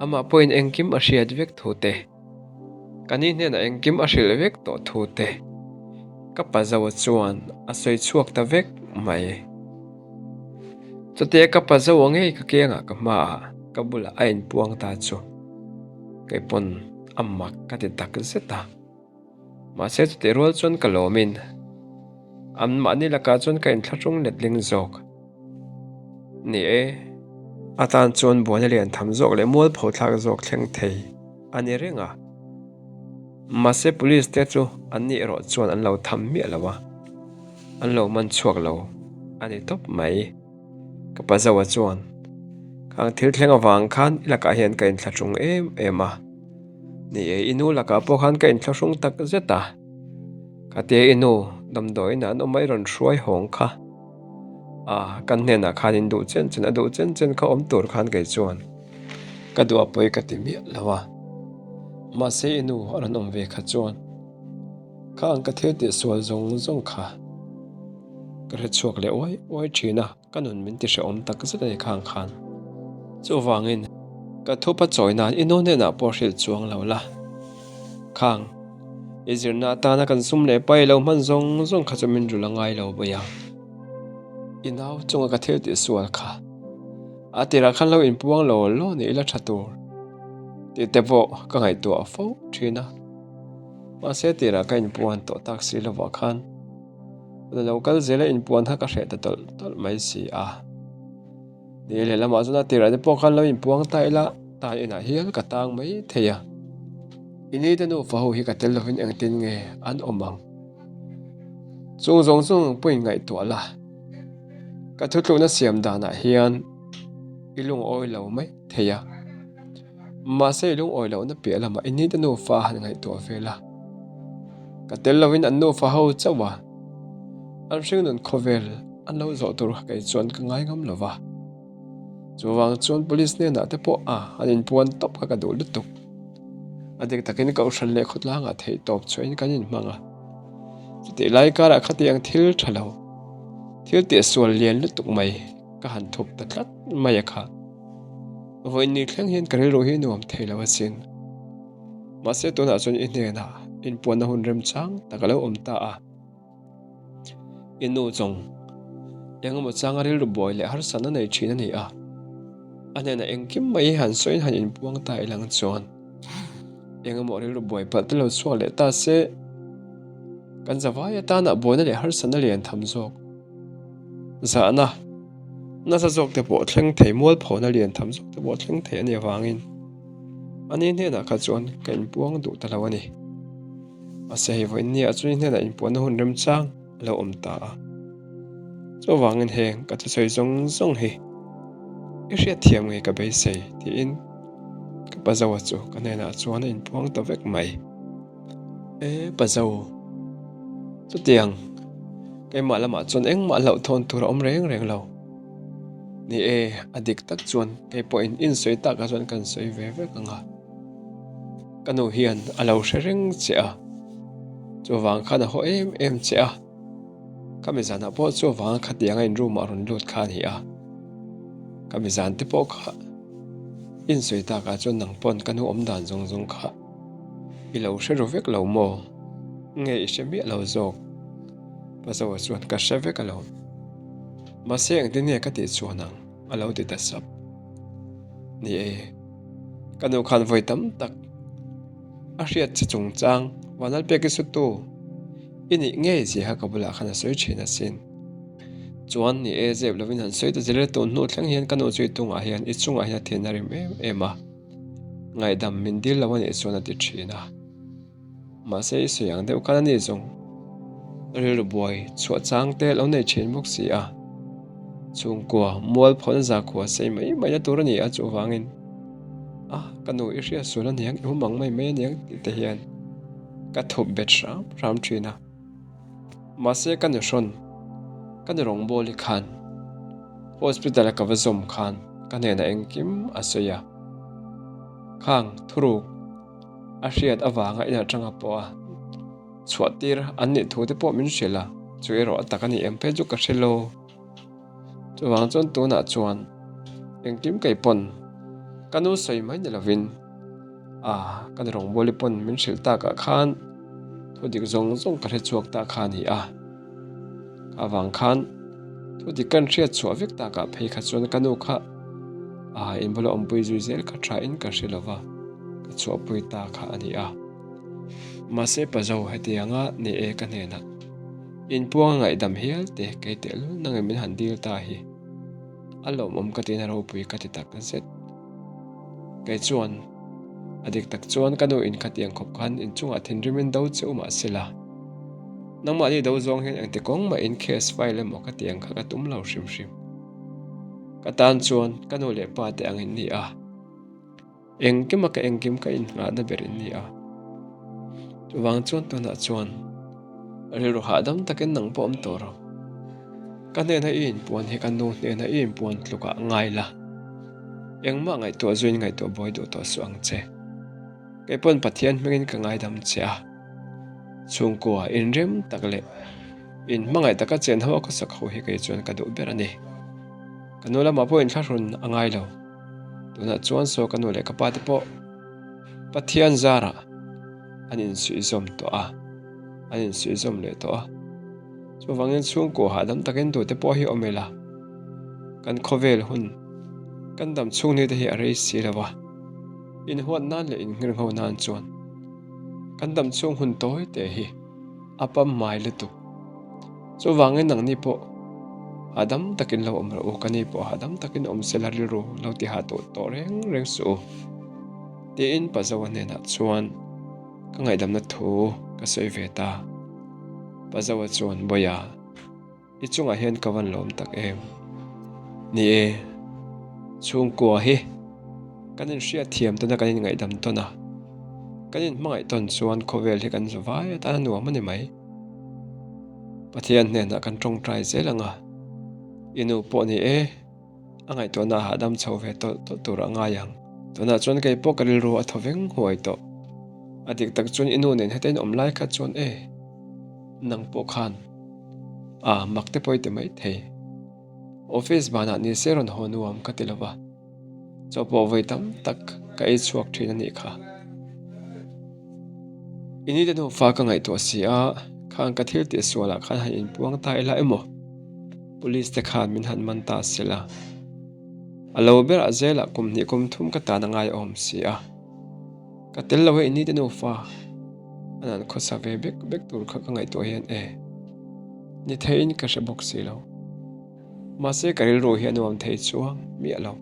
amah pawhin engkim a hriat vek thu te, ka ni hnenah engkim a hrilh vek tawh thu te ka pa Zoa chuan a sawi chhuak ta vek mai. Chutia ka pa Zoa ngei ka kiangah ka hmaah ka bulah a inpuang ta chu kei pawn a mak ka ti tak zet a. Mahse chutih rual chuan ka lawmin anmahni lakah chuan ka inthlahrung letling zawk. Ni e, atan chuan buaina lian tham zawk leh mualpho thlak zawk thleng thei a ni reng a. Mahse police te chu anni erawh chuan an lo tham miah lo a, an lo man chhuak lo a ni tawp mai. Ka pa Zoa chuan, Khang thil thleng avang khan i lakah hian ka inthlahrung em em a. Ni e, i nu lakah pawh khan ka inthlahrung tak zet a. Khatia i nu damdawiin an awm a i rawn hruai hawng kha. A, kan hnenah khan in duh chen chen a duh chen chen kha awm tur khan kei chuan ka duh a pawi ka ti miah lo a. Mahse i nu a rawn awm ve kha chuan kha ang ka thil tih sual zawng zawng kha ka hre chhuak leh uai uai thin a. Ka nun min ti hrehawm tak zet a ni khang khan. Chuvangin, ka thupa chawi nan i nu hnenah pawh hrilh chuang lo la. Khang, i zirna atana kan sum leh pai lo hman zawng zawng kha chu min rul a ngai lo bawi a. I nau chunga ka thil tih sual kha a tirah khan lo inpuang lo law ni ila tha tur tih te pawh ka ngaihtuah fo thin a. Mahse tirah ka inpuan tawh tak si lovah khan. Hun a lo kal zel a, inpuan kha ka hreh ta tawlh tawlh mai si a. Ni lehlamah chuan a tirah te pawh khan lo inpuang ta ila, tan inah hial ka tang mai thei a. I ni te nufa ho hi ka tel lovin engtin nge an awm ang? Chung zawng zawng ang pawhin ngaihtuah la, ka thutlukna siam danah hian i lungawi lo mai thei a. Mahse i lungawi lohna piah lamah i nite nufa han ngaihtuah ve la. Ka tel lovin an nufa ho chauh a, an hringnun khawvel an lo zawh tur kha kei chuan ka ngai ngam lo va. Chuvang chuan police hnenah te pawh a han inpuan tawp kha ka duh lutuk. A dik takin kohhran leh khawtlangah theihtawp chhuahin kan inhmang a. Chutih lai karah khatiang thil tha lo, thil tihsual lian lutuk mai ka han thup ta tlat mai a kha. Vawiin thleng hian ka rilru hi nuam thei lo asin. Mahse tunah chuan i hnenah inpuanna hun remchang tak a lo awm ta a. I nu zawng engemaw changa rilru buai leh harsatna nei thin a ni a. A hnenah engkim mai hi han sawiin han inpuang ta ilang chuan engemaw rilru buai palh te lo chhuak leh ta se kan zavai atana buaina leh harsatna lian tham zawk zahna Nasa zawk te pawh thleng thei, mualphona lian tham zawk te pawh thleng thei a nih avangin ani hnenah kha chuan ka inpuang duh ta lo a ni. Mahse hei vawiin nia chu i hnenah inpuanna hun remchang a lo awm ta a. Chuvangin heng ka thusawi zawng zawng hi i hriatthiam ngei ka beisei tiin ka Pazoa chu ka hnenah chuan a inpuang ta vek mai. E Pazo, chutiang keimah lamah chuan engmah hlauhthawn tur a awm reng reng lo. Ni e, a dik tak chuan kei pawhin insawi takah chuan kan sawi ve vek ang a. Ka nu hian a lo hre reng che a, chuvang khan a haw em em che a. Ka mizanah pawh chuvanga khatianga in room ah rawn lut kha a ni a. Ka mizan te pawh kha insawi takah chuan nang pawn ka nu awm dan zawng zawng kha. I lo hre ru vek lo maw? Nge i hre miah lo zawk? Pazoa chuan ka hre vek alawm. Mahse engtin nge ka tih chuan ang? A lo ti ta sap. Ni e, ka nu khan vawi tam tak a hriat che chungchang Vanlalpeki sutu i nih ngei zia kha ka bulah khan a sawi thin asin. Chuan ni e, zep lovin han sawi ta zel ila tun hnu thleng hian ka nu chu i tungah hian i chungah hian a thin a rim em em a. Ngaihdam min dil lo a nih chuan a ti thin a. Mahse i sawi ang deuh khan a ni zawng. Rilru buai chhuah chang te lo nei thin bawk si a. Chhungkua mual phawna zakhua sei mai mai na tur a ni a chuvangin a ka nu i hriat sual a niang i hum ang mai mai a niang tih te hian ka thup bet hram hram thin a. Mahse ka nu hrawn ka nu rawngbawli khan Hospital a ka va zawm khan ka hnenah engkim a sawi a, khang thuruk a hriat avanga in atanga pawh a chhuah tir an nih thu te pawh min hrilh a, chu erawh a tak a ni em phei chu ka hre lo. Chuvang chuan tunah chuan. Engkim kei pawn ka nu sawi mai ni lovin a ka ni rawngbawli pawn min hrilh takah khan thu dik zawng zawng ka hre chhuak ta kha a ni a. Ka avang khan thu dik kan hriat chhuah vek takah phei kha chuan ka nu kha a inbula awmpui zui zel kha tha in ka hre lova ka chhuahpui ta kha a ni a. Mahse Pazo hetianga ni e ka hnenah inpuang a ngaihdam hial te kei tehlul nangin min han dil ta hi a lawmawm ka tiin a ropui ka ti tak zet. Kei chuan a dik tak chuan ka nu in khatiang khawp khan inchungah thinrimin do che u mah sela. Nangmahni do zawng hian engti kawng mah in case file emaw ka ti ang kha ka tum lo hrim hrim. Ka tan chuan ka nu leh pa te ang in ni a. Engkima ka engkim ka innghahna ber in ni a. Chuvang chuan tunah chuan rilru hahdam takin nang pawh awm tawh rawh. Ka hnena i inpuan hi ka nu hnena i inpuan tlukah ngai la. Engmah ngaihtuah zuiin ngaihtuah buai duh tawh suh ang che. Kei pawn Pathian hmingin ka ngaidam che a. Chhungkua inrem tak leh inhmangaih taka chen ho a khawsak ho hi kei chuan ka duh ber a ni. Ka nu lamah pawh inthlahrun a ngai lo. Tunah chuan saw ka nu leh ka pa te pawh Pathian zarah an insuihzawm tawh a, an insuihzawm leh tawh a. Chuvangin chhungkua hahdam takin tute pawh hi awm ila, kan khawvel hun kan dam chhung ni te hi a rei si lo a, inhuat nan leh innghirngho nan chuan kan dam chhung hun tawi te hi a pamhmai lutuk. Chuvangin nangni pawh hahdam takin lo awm rawh u, ka ni pawh hahdam takin awm sela rilru lo ti hah tawh tawh reng reng suh u, tiin Pazoa hnenah chuan ka ngaihdamna thu ka sawi ve ta. Pazoa chuan, Bawiha, i chungah hian ka van lawm tak em? Ni e, chhungkua hi kan inhriat thiam tawn a, kan inngaihdam tawn a, kan inhmangaih tawn chuan khawvel hi kan zavai atan a nuam a ni mai. Pathian hnenah kan tawngtai zel ang a, i nu pawh ni e, a ngaihtuahna a hahdam chho ve tawlh tawlh tur a ngai ang. Tunah chuan kei pawh ka rilru a thaw veng huai tawh. A dik tak chuan i nu nen heta in awm lai kha chuan e, nang pawh khan a mak te pawh i ti maithei. Office banah ni se rawn haw nuam ka ti lo va. Chaw pawh vawi tam tak ka ei chhuak thin a nih kha. I nite nufa ka ngaihtuah si a, khang ka thil tih sualah khan han inpuang ta ila emaw? Police te khan min han man ta se la. A lo berah zelah kum hnih kum thum ka tan a ngaiawm si a. Ka tel lo e i nite nufa an han khawsa ve bek bek tur kha ka ngaihtuah hian e. Ni theiin ka hre bawk si lo. Mahse ka rilru hi a nuam thei chuang miah lo.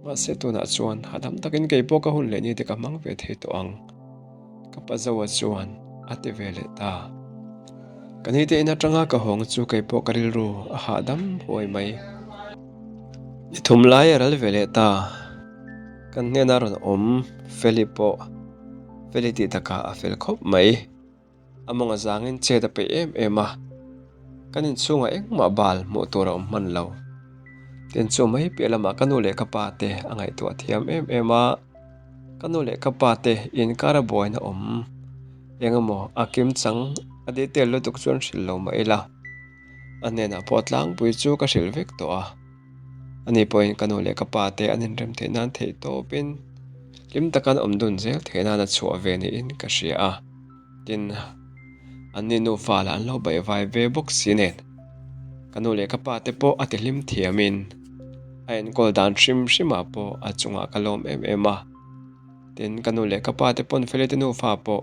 Mahse tunah chuan hahdam takin kei pawh ka hun leh ni te ka hmang ve thei tawh ang. Ka pa Zoa chuan a ti ve leh ta. Ka ni te in atanga ka hawng chu kei pawh ka rilru a hahdam huai mai. Ni thum lai a ral ve leh ta. Kan hnena rawn awm Feli pawh Feli tih takah a fel khawp mai. A mawng a zangin chet a peih em em a, kan inchhungah engmah bal hmuh tur a awm hman lo. Tin chu mai piah lamah ka nu leh ka pa te a ngaihtuah thiam em em a, ka nu leh ka pa te inkar a buaina awm eng emaw a kim chang a detail lutuk chuan hrilh lo mah ila, a hnenah pawh tlangpui chu ka hrilh vek tawh a. Ani pawhin ka nu leh ka pa te an inrem theih nan theih tawpin hlim taka an awm dun zel theih nan a chhuah ve niin ka hria a. Tin, anni nufa lah an lo baihvai ve bawk si nen, ka nu leh ka pa te pawh a tihlim thiamin a enkawl dan hrim hrimah pawh a chungah ka lawm em em a. Tin, ka nu leh ka pa te pawn Felite nufa pawh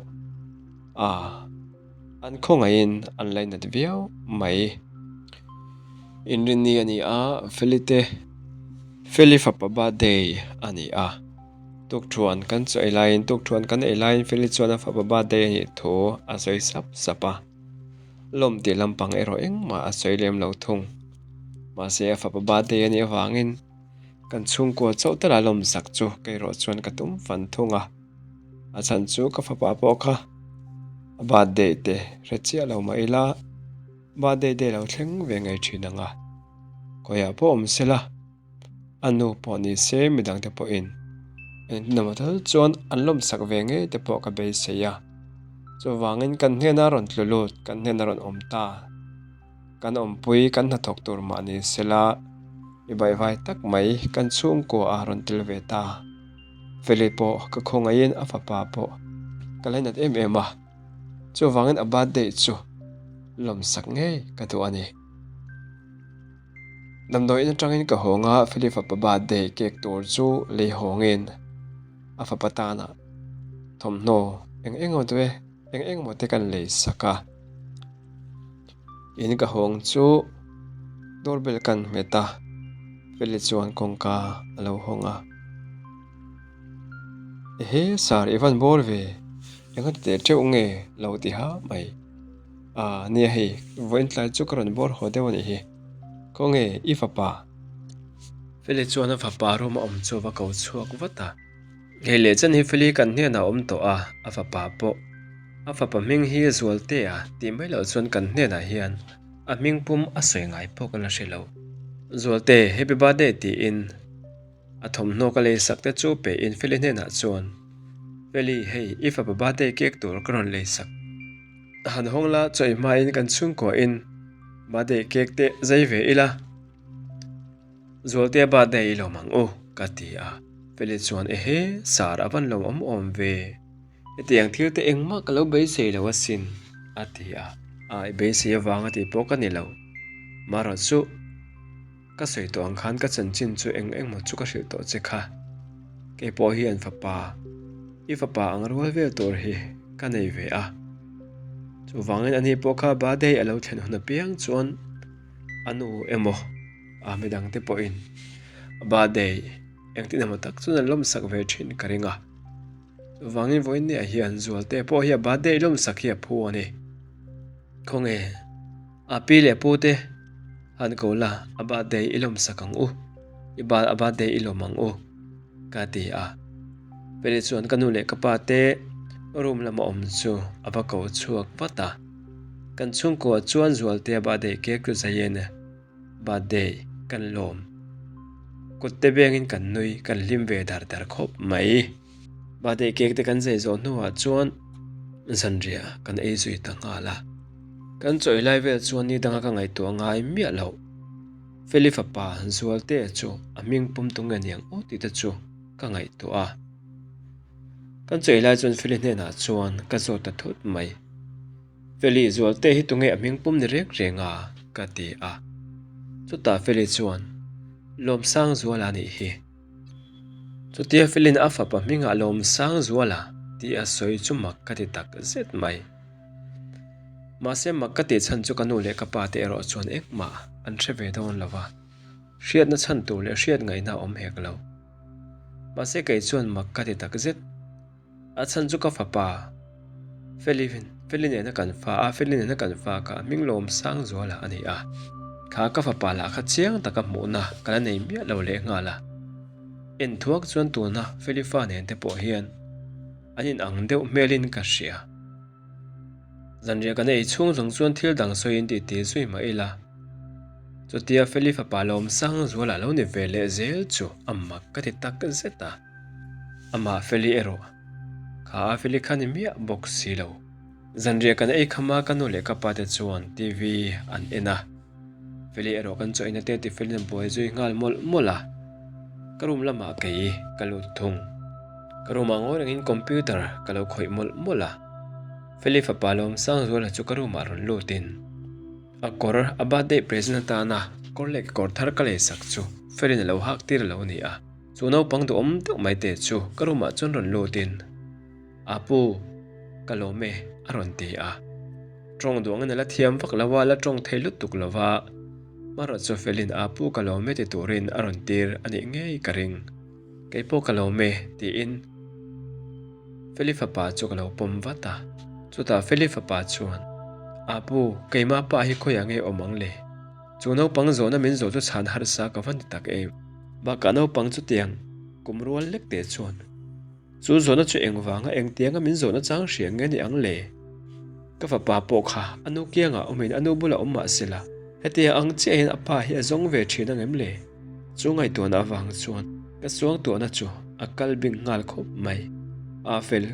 a an khawngaihin an lainat viau mai. Inrinni a ni a, Felite Feli fapa birthday a ni a. Tukthuan kan chu ei laiin tukthuan kan ei laiin Feli chuan a fapa birthday a nih thu a sawi sap sap a. Lawm tih lampang erawh engmah a sawi lem lo thung. Mahse a fapa birthday a nih avangin kan chhungkua chauh tala lawm sak chu kei erawh chuan ka tum fan thung a. A chhan chu ka fapa pawh kha a birthday te hre chiah lo mah ila birthday day lo thleng ve ngei thin ang a. Khawiah pawh awm sela. A nu pawh ni se midangte pawhin engtin emaw tal chuan an lawmsak ve ngei te pawh ka beisei a. Chuvangin kan hnena rawn tlu lut, kan hnena rawn awm ta, kan awmpui, kan hnathawk tur mah ni sela. Mi baihvai tak mai kan chhungkua a rawn tel ve ta. Feli pawh ka khawngaihin a fapa pawh ka lainat em em a, chuvangin a birthday chu lawmsak ngei ka duh a ni. Damdawiin atangin ka hawng a, Feli fapa birthday cake tur chu lei hawngin a fapa tana thawmhnaw eng eng emaw te eng eng emaw te kan lei sak a. In ka hawng chu doorbell kan hmet a, Feli chuan kawngka a lo hawng a. Ehe sir i van bawr ve, eng a ti teh teuh nge lo ti ha mai. Ah nia hei, vawiin tlai chu ka rawn bawr haw deuh a nih hi. Khawnge i fapa? Feli chuan a fapa room a awm chu a va ko chhuak vat a. Hei leh chen hi Feli kan hnenah a awm tawh a, a fapa pawh. A fapa hming hi Zualtea tih mai loh chuan kan hnenah hian a hming pum a sawi ngai pawh ka la hre lo. Zualte, Happy Birthday tiin a thawmhnaw ka lei sak te chu pe in Feli hnenah chuan, Feli, hei i fapa birthday cake tur ka rawn lei sak. Han hawng la, chawi hmain kan chhungkua in birthday cake te zai ve ila. Zualtea birthday i lawm ang u, ka ti a. Feli chuan, Ehe, sir a van lawm awm awm ve. Hetiang thil te engmah ka lo beisei lo asin, a ti a. A, i beisei avang a tih pawh ka ni lo. Marawh chu, ka sawi tawh ang khan ka chanchin chu eng engmaw chu ka hrilh tawh che kha. Kei pawh hian fapa, i fapa ang rual vel tur hi ka nei ve a. Chuvangin ani pawh kha birthday a lo thlen hun apiang chuan a nu emaw, A midangte pawhin birthday engtin emaw tak chuan an lawmsak ve thin ka ring a. Chuvangin vawiinniah hian Zualte pawh hi a birthday lawmsak hi a phu a ni. Khawnge a pi leh pu te han ko la a birthday i lawmsak ang u, i a birthday i lawm ang u ka ti a. Feli chuan ka nu leh ka pa te room lama awm chu a va ko chhuak vat a. Kan chhungkua chuan Zualte a birthday cake chu zaiin Birthday kan lawm. Kut te bengin kan nui, kan hlim ve dar dar khawp mai. Birthday cake te kan zai zawh hnuah chuan zanriah kan ei zui ta nghal a. Kan chawi lai vel chuan ni danga ka ngaihtuah ngai miah loh. Feli fapa Zualtea chu a hming pum tu nge niang aw tih te chu ka ngaihtuah a. Kan chawi lai chuan Feli hnenah chuan ka zawt ta thut mai. Feli, Zualte hi tunge a hming pum ni reng reng a? ka ti a. Chutah Feli chuan, Lawmsangzuala a nih hi. Chutia Feli'n a fapa hmingah Lawmsangzuala tih a sawi chu mak ka ti tak zet mai. Mahse mak ka tih chhan chu ka nu leh ka pa te erawh chuan engmah an hre ve dawn lo va, hriatna chhan tur leh hriat ngaihna a awm hek lo. Mahse kei chuan mak ka ti tak zet. A chhan chu ka fapa Feli Feli nena kan fa a, Feli nena kan fa kha hming lawm sang zuala a ni a. Kha ka fapa lah kha chiang taka hmuhna ka la nei miah lo leh nghal a. En thuak chuan tuna Feli fa nen te pawh hian an in ang deuh hmelin ka hria. Zanriah kan ei chhung zawng chuan thil dang sawiin tih ti zui mah ila. Chutia Feli fapa lawm sang zuala lo ni ve leh zel chu a mak ka ti tak zet a. Amah Feli erawh kha a Feli kha ni miah bawk si lo. Zanriah kan ei kham a, ka nu leh ka pa te chuan TV an en a. Feli erawh kan chaw ina te ti Feli'n a buai zui nghal mawlh mawlh a. Ka room lamah kei ka lut thung. Ka room ah ngawi rengin computer ka lo khawih mawlh mawlh a. Feli fapa Lawmsangzuala chu ka room ah rawn lutin a kawr a birthday present atana kawr leh kekawr thar ka lei sak chu Feli'n a lo hak tir a lo ni a. Chu naupang duhawm deuh mai te chu ka room ah chuan rawn lutin, Apu, ka lawm e, a rawn ti a. Tawng duangin a la thiam vak lo a, la tawng thei lutuk lo va. Marawh chu felin Apu ka lawm e ti turin a rawn tir a nih ngei ka ring. Kei pawh ka lawm e, tiin Feli fapa chu ka lo pawm vat a. Chutah Feli fapa chuan, Apu, keimah pa hi khawiah nge awm ang le? Chu naupang zawhna min zawh chu chhan harsa ka va ni tak em? Bakah naupang chutiang kum rual lek teh chuan chu zawhna chu engvanga engtianga min zawhna chang hria nge ni ang le? Ka fapa pawh kha a nu kiangah awmin a nu bulah awm mah sela hetia ang chiah hian a pa hi a zawng ve thin ang em le? Chu ngaihtuahna avang chuan ka suangtuahna chu a kal bing nghal khawp mai. A fel,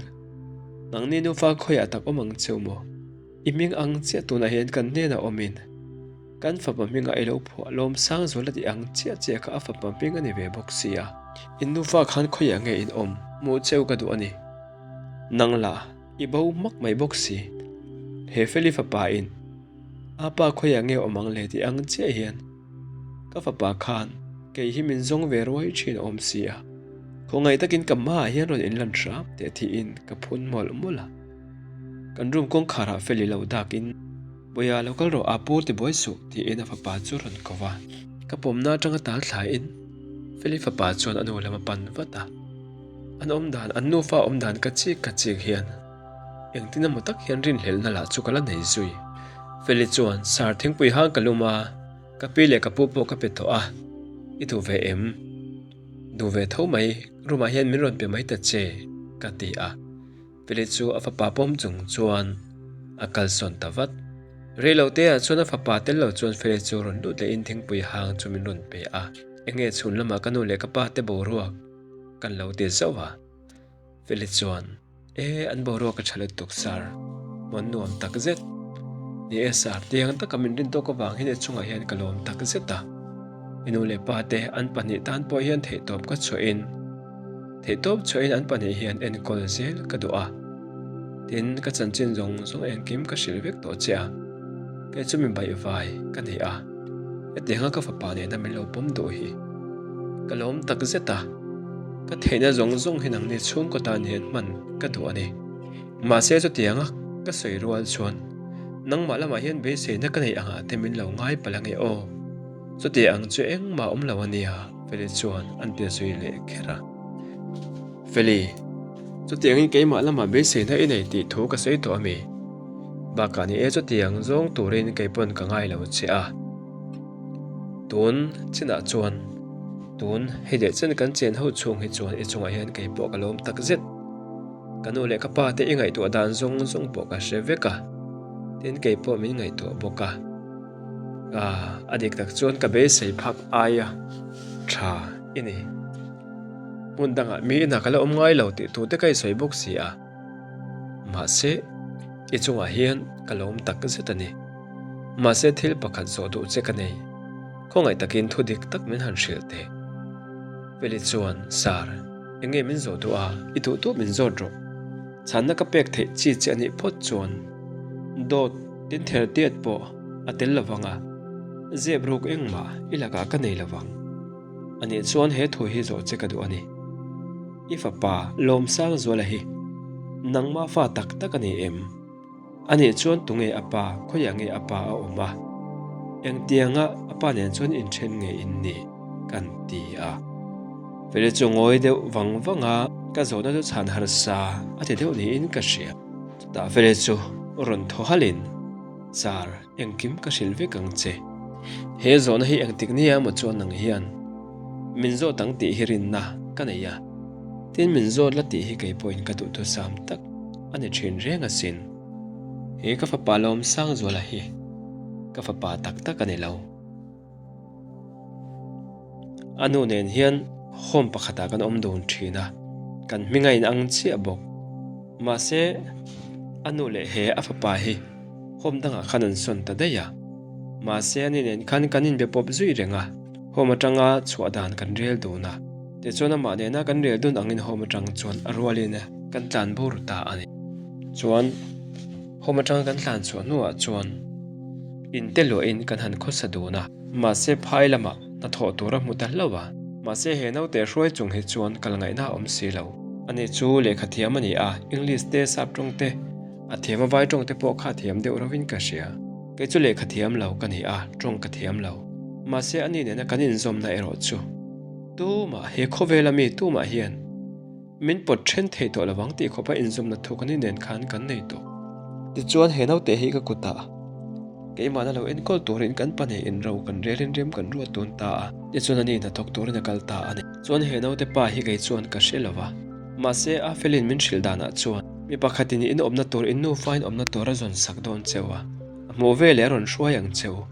nangni nufa khawiah tak awm ang cheu maw? I hming ang chiah tunah hian kan hnenah awmin. Kan fapa hminga i lo phuah Lawmsangzuala tih ang chiah chiah kha a fapa hming a ni ve bawk sia. In nufa khan khawiah nge in awm? Hmuh cheu ka duh a ni. Nang la, i bo hmak mai bawk si. He Feli fapa in a pa khawiah nge awm ang le tih ang chiah hian ka fapa khan kei hi min zawng ve ruai thin a awm si a. Khawngaih takin ka hmaah hian rawn inlan hram teh thiin ka phun mawlh mawlh a. Kan room kawngkharah Feli lo dakin. Bawiha lo kal rawh a pu ti buai suh tiin a fapa chu rawn ko va. Ka pawmna atanga tal thlaiin Feli fapa chuan a nu lam a pan vat a. An awm dan, an nufa awm dan ka chik ka chik hian engtin emaw tak hian rinhlelhna lah chu ka la nei zui. Feli chuan, Sir thingpui hang ka lum a, ka pi leh ka pu pawh ka pe tawh a, i duh ve em? Duh ve tho mai, room ah hian min rawn pe mai ta che, ka ti a. Feli chu a fapa pawm chung chuan a kalsawn ta vat. Reilo te ah chuan a fapa tel lo chuan Feli chu rawn lut lehin thingpui hang chu min rawn pe a. Enge chhun lamah ka nu leh ka pa te boruak kan lo ti zauh a. Feli chuan, E, an boruak a tha lutuk sir, hmuan nuam tak zet. Ni e sir, tiang taka min rin tawk avang hian i chungah hian ka lawm tak zet a. I nu leh pa te an pahnih tan pawh hian theihtawp ka chhuahin Theihtawp chhuahin an pahnih hian enkawl zel ka duh a. Tin, ka chanchin zawng zawng engkim ka hrilh vek tawh che a. Kei chu mi baihvai ka ni a, hetianga ka fapa nena min lo pawm duh hi ka lawm tak zet a. Ka theihna zawng zawng hi nangni chhungkaw tan hian hman ka duh a ni. Mahse chutianga ka sawi rual chuan nangmah lamah hian beiseina ka neih angah te min lo ngai palh ange aw. Chuti ang chu engmah awm lo a nia, Feli chuan an ti zui leh kher a. Feli, chutiangin keimah lamah beiseina i nei tih thu ka sawi tawh a mi? Bakah ni e chutiang zawng turin kei pawn ka ngai lo che a. Tun chinah chuan, tun hei leh chen kan chen ho chhung hi chuan i chungah hian kei pawh ka lawm tak zet. Ka nu leh ka pa te i ngaihtuah dan zawng zawng pawh ka hre vek a, tin kei pawh min ngaihtuah bawk a. Ah, a dik tak chuan ka beisei phak aia tha i ni. Hmun dangah mi inah ka la awm ngai lo tih tute ka i sawi bawk si a. Mahse, i chungah hian ka lawm tak zet a ni. Mahse thil pakhat zawh duh che ka nei. Khawngaih takin thu dik tak min han hrilh teh. Feli chuan, Sir, eng nge min zawh duh a? I duh duh min zawt rawh. Chhanna ka pek theih chi che a nih phawt chuan dawt tin ther tiat pawh a tel lo vang a, zep ruk engmah i lakah ka nei lo vang. A nih chuan he thu hi zawh che ka duh a ni. I fapa Lawmsangzuala hi nangmah fa tak tak a ni em? A nih chuan tunge a pa, khawiah nge a pa a awm a? Engtianga a pa nen chuan inthen nge in ni? kan ti a. Feli chu ngawi deuh vang vang a, ka zawhna chu chhan harsa a ti deuh niin ka hria. Chutah Feli chu rawn thaw halhin, Sir, engkim ka hrilh vek ang che. He zawhna hi engtik nia emaw chuan nang hian min zawt ang tih hi rinna ka nei a. Tin min zawt la tih hi kei pawhin ka duhthusam tak a ni thin reng asin. He ka fapa Lawmsangzuala hi ka fapa tak tak a ni lo. A nu nen hian home pakhatah kan awm dun thin a, kan hming a inang chiah bawk. Mahse, a nu leh he a fapa hi home dangah khan an sawn ta daih a. Mahse, ani nen khan kan inbe pawp zui reng a, home atanga chhuah dan kan rel dun a. Tichuan amah nena kan rel dun angin home atang chuan a rualin kan tlan bur ta a ni. Chuan home atanga kan tlan chhuah hnuah chuan in te luahin kan han khawsa dun a. Mahse phai lamah hnathawh tur a hmu ta hlauh a. Mahse he naute hruai chung hi chuan kal ngaihna a awm si lo. Ani chu lehkha thiam a ni a, English te, sap tawng te, a thiam a vai tawng te pawh kha a thiam deuh rauhin ka hria. Kei chu lehkha thiam lo ka ni a, tawng ka thiam lo. Mahse ani nena kan inzawmna erawh chu tumah he khawvela mi tumah hian min pawt then thei tawh lovang tih khawpa inzawmna thu kan inen khan kan nei tawh. Tichuan he naute hi ka kutah keimahna lo enkawl turin kan pahnih inro kan relin rem kan ruat dun ta a, tichuan ani hnathawk turin a kal ta a ni. Chuan he naute pa hi kei chuan ka hre lova, mahse a felin min hrilh danah chuan mi pakhatin in awmna tur in nufa in awmna tur a zawn sak dawn cheu a, a hmuh veleh a rawn hruai ang cheu.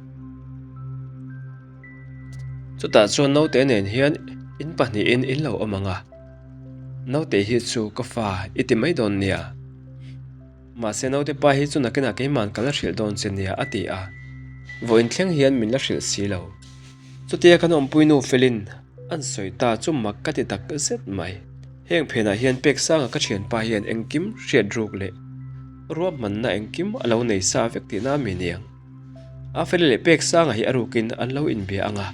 Chutah chuan naute nen hian in pahnihin in lo awm ang a, naute hi chu ka fa i ti mai dawn nia. Mahse naute pa hi chu nakinah keimahn ka la hrilh dawn che nia a ti a. Vawiin thleng hian min la hrilh si lo. Chutia kan awmpuinu Felin an sawi ta chu mak ka ti tak zet mai. Heng phenah hian Peksanga ka thianpa hian engkim hriat ruk leh ruahmanna engkim a lo nei sa vek tihna a mi niang. A Feli leh Peksanga hi a rukin an lo inbia ang a,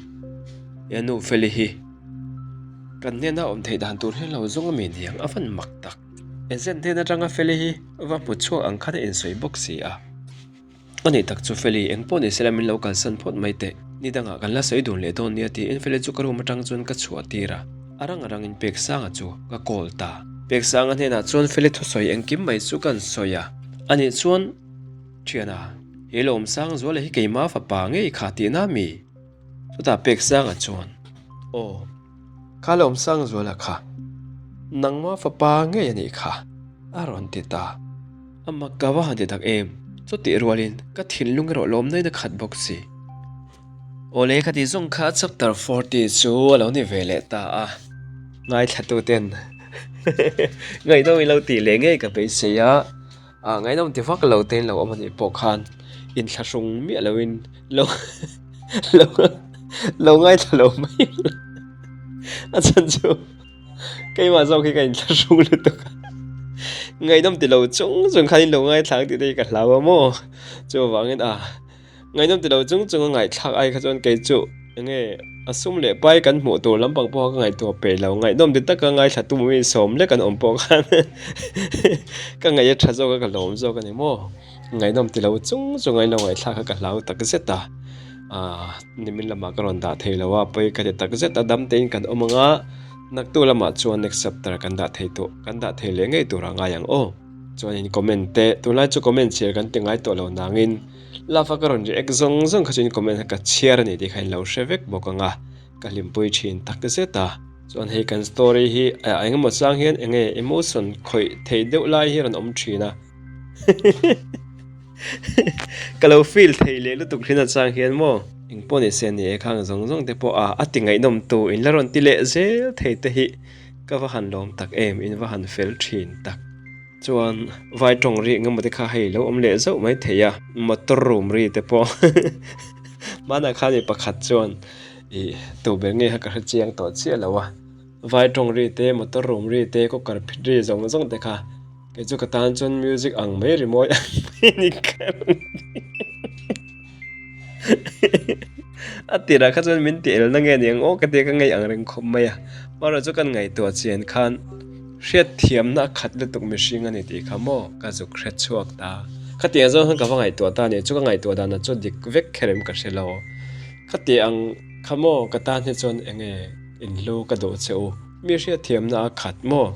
he nu Feli hi kan hnena awm theih dan tur hi lo zawng a mi niang a van mak tak. Enzen hnen atanga Feli hi va hmu chhuak ang khan a insawi bawk si a. A nih tak chu Feli, eng pawh ni sela min lo kalsan phawt mai teh. Ni dangah kan la sawi dun leh dawn nia tiin Feli chu ka room atang chuan ka chhuah tir a, a rang a rangin Peksanga chu ka call ta. Peksanga hnenah chuan Feli thusawi engkim mai chu kan sawi a, a nih chuan Thiana, he Lawmsang Zuala hi keima fapa ngei kha tihna mi? Chutah Peksanga chuan, Aw. Kha Lawmsangzuala kha nangma fapa ngei a nih kha a rawn ti ta. A mak ka va han ti tak em, chutih rualin ka thinlung erawh lawmnain a khat bawk si. Awle ka ti zawng kha chapter 40 chu a lo ni ve leh ta a, ngaithla tuten ngaihnawm ilo tih leh ngei ka beisei a. Ah ngaihnawm ti vak lo te in lo awm anih pawh khan inthlahrung miah lo in lo lo lo ngaithla lo mai a chhan chu keimah zawk hi ka inthlahrung lutuk a ngaihnawm ti lo chung chung khan in lo ngaithla ang tih te hi ka hlau a maw chuvangin ah. Ngaihnawm ti lo chung chung a ngaihthlak ai kha chuan kei chu enge a sum leh pai kan hmuh tur lampang pawh ka ngaihtuah peih lo. Ngaihnawm ti taka ngaithla tu mi sawm lek an awm pawh khan ka ngaih a tha zawk a ka lawm zawk a ni maw. Ngaihnawm ti lo chung chung a inlo ngaihthlak kha ka hlau tak zet a, aah nimin lamah ka rawn dah thei lo a pawi ka ti tak zet a dam tein kan awm ang a, naktu lamah chuan next chapter kan dah thei tawh kan dah thei leh ngei tur a ngai ang aw. Chuanin comment te tunlai chu comment chhiar kan ti ngai tawh lo nangin love a ka rawn react zawng zawng kha chuan comment kha ka chhiar a ni tih kha in lo hre vek bawk ang a, ka hlimpui thin tak zet a. Chuan hei kan story hi a eng emaw chang hian eng nge emotion khawih theih deuh lai hi a rawn awm thin a ka lo feel thei leh lutuk thin a chang hian maw. Engpawh ni se ni e khang zawng zawng te pawh a a ti ngaihnawm tu in la rawn ti leh zel thei te hi. Ka va han lawm tak em, in va han fel thin tak. Chuan vai tawng ri engemaw te kha hei lo awm leh zauh mai thei a, motor room ri te pawh hmanah khan mi pakhat chuan ih tu ber nge kha ka hre chiang tawh chiah lo a, vai tawng ri te, motor room ri te, cooker phit ri zawng zawng te kha kei chu ka tan chuan music ang mai rimawi ang mai ni ka rawn ti. A tirah kha chuan min ti elna nge ni ang aw ka tia ka ngei ang reng khawp mai a, amaherawhchu chu kan ngaihtuah chian khan hriatthiamna a khat lutuk mihring a ni tih kha maw ka zuk hre chhuak ta. Khatiang zawng khan ka va ngaihtuah ta a ni, chu ka ngaihtuah danah chu dik vek kher em ka hre lo. Khatiang ang kha maw ka tan hi chuan eng nge inhlu ka duh che u, mi hriatthiamna a khat maw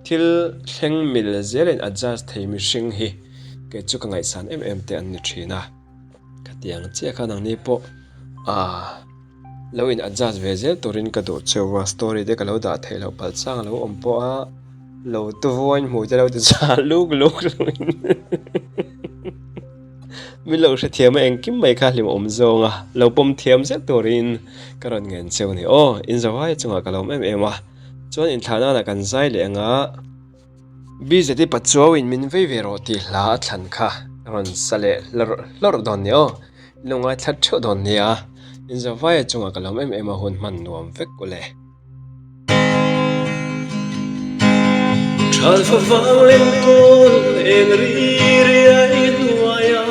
thil thleng mil zelin adjust thei mihring hi kei chu ka ngaihsan em em te an ni thin a. Khatiang chiah khan ang ni pawh aah lo in adjust ve zel turin ka duh cheu a, story te ka lo dah theih loh palh chang a lo awm pawh a, lo tuvuain hmuh te lo ti chah luk luk loin min lo hrethiam a engkim mai kha hlimawm zawng a, lo pawm thiam zel turin ka rawn ngen cheu a ni aw, in zavai chungah ka lawm em em a, chuan inthlahna kan zai leh anga. BZI Pachuau in min vei ve rawh tih hla a thlan kha rawn sa leh hlawrh hlawrh dawn nia aw, in lo ngaithla theuh dawn nia, in zavaia chungah ka lawm em em a hun hman nuam vek u le. Thalfa vang leng kawl eng ri riai hnuai a.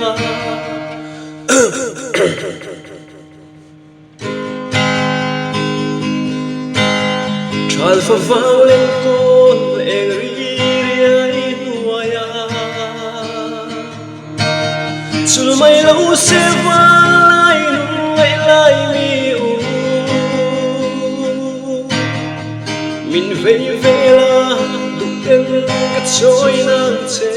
Thalfa vang leng kawl eng ri riai hnuai a, Chul mai lo se van lai lung ngaih lai mi u. Min vei ve la duh ten ka chawi nang che.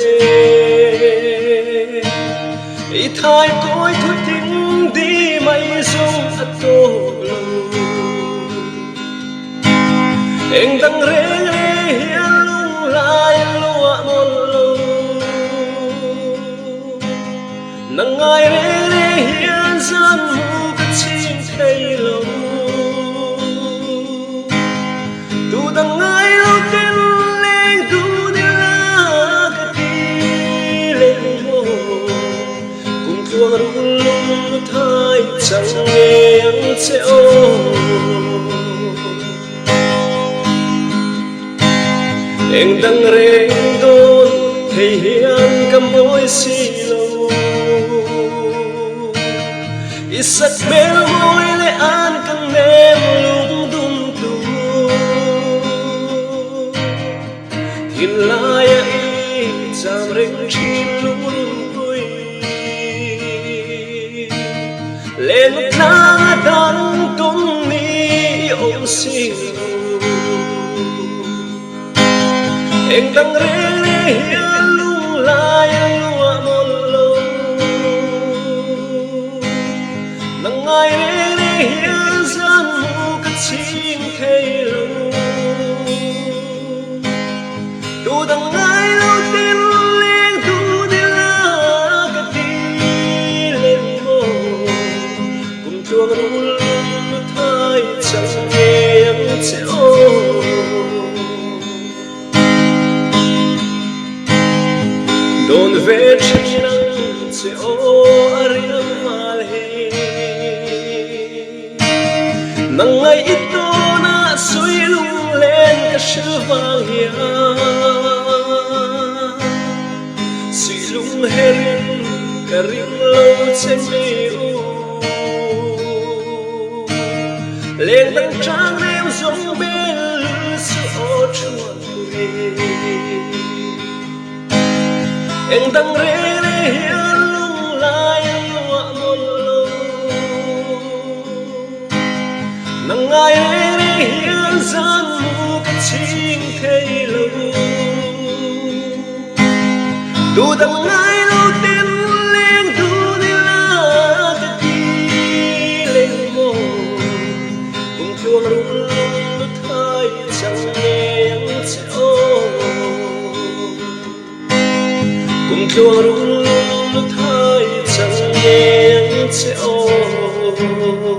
I thai kawi thu tin di mai zawng a tawk lo. Eng dang reng reng hian lunglai a luah mawlh lo. Nang ngai reng reng hian zan mu ka ching thei lo. Tu dang ngai lo ten leng dun ila ka ti leh maw. Kum tluang rul lung thai. che aw. Eng dang reng dawn thei hian ka mawi si lo. I sak hmel mawi leh an ka nem lungdum tu. Thinlaia i cham reng thin lungrunpui. Len tlang a dang tum ni i awm si lo. Eng dang reng reng hian lunglai a luah mawlh lo. Nang ngai reng reng hian zan mu ka ching thei lo. Tu dang ngai lo tin leng tu ni la ka ti lên maw. Kum tluang rul lung thai chang ngei ang che aw. Dawn ve thin ang che aw a riam nghal hi. Nang ngaih i tawnah sui lunglen ka hrilh vang hian Sui lung herin ka ring lo che mi u. Leng dang tang reu zawng bel su aw thuan pui. Eng dang reng reng hian lunglai a luah mawlh lo. Nang ngai reng reng hian zan mu ka ching thei lo. Tu dang ngai lo ten leng tu ni la ka ti lên maw. Kum tluang rul lung thai chang ngei ang che aw. Kum tluang rul lung thai chang ngei ang che aw.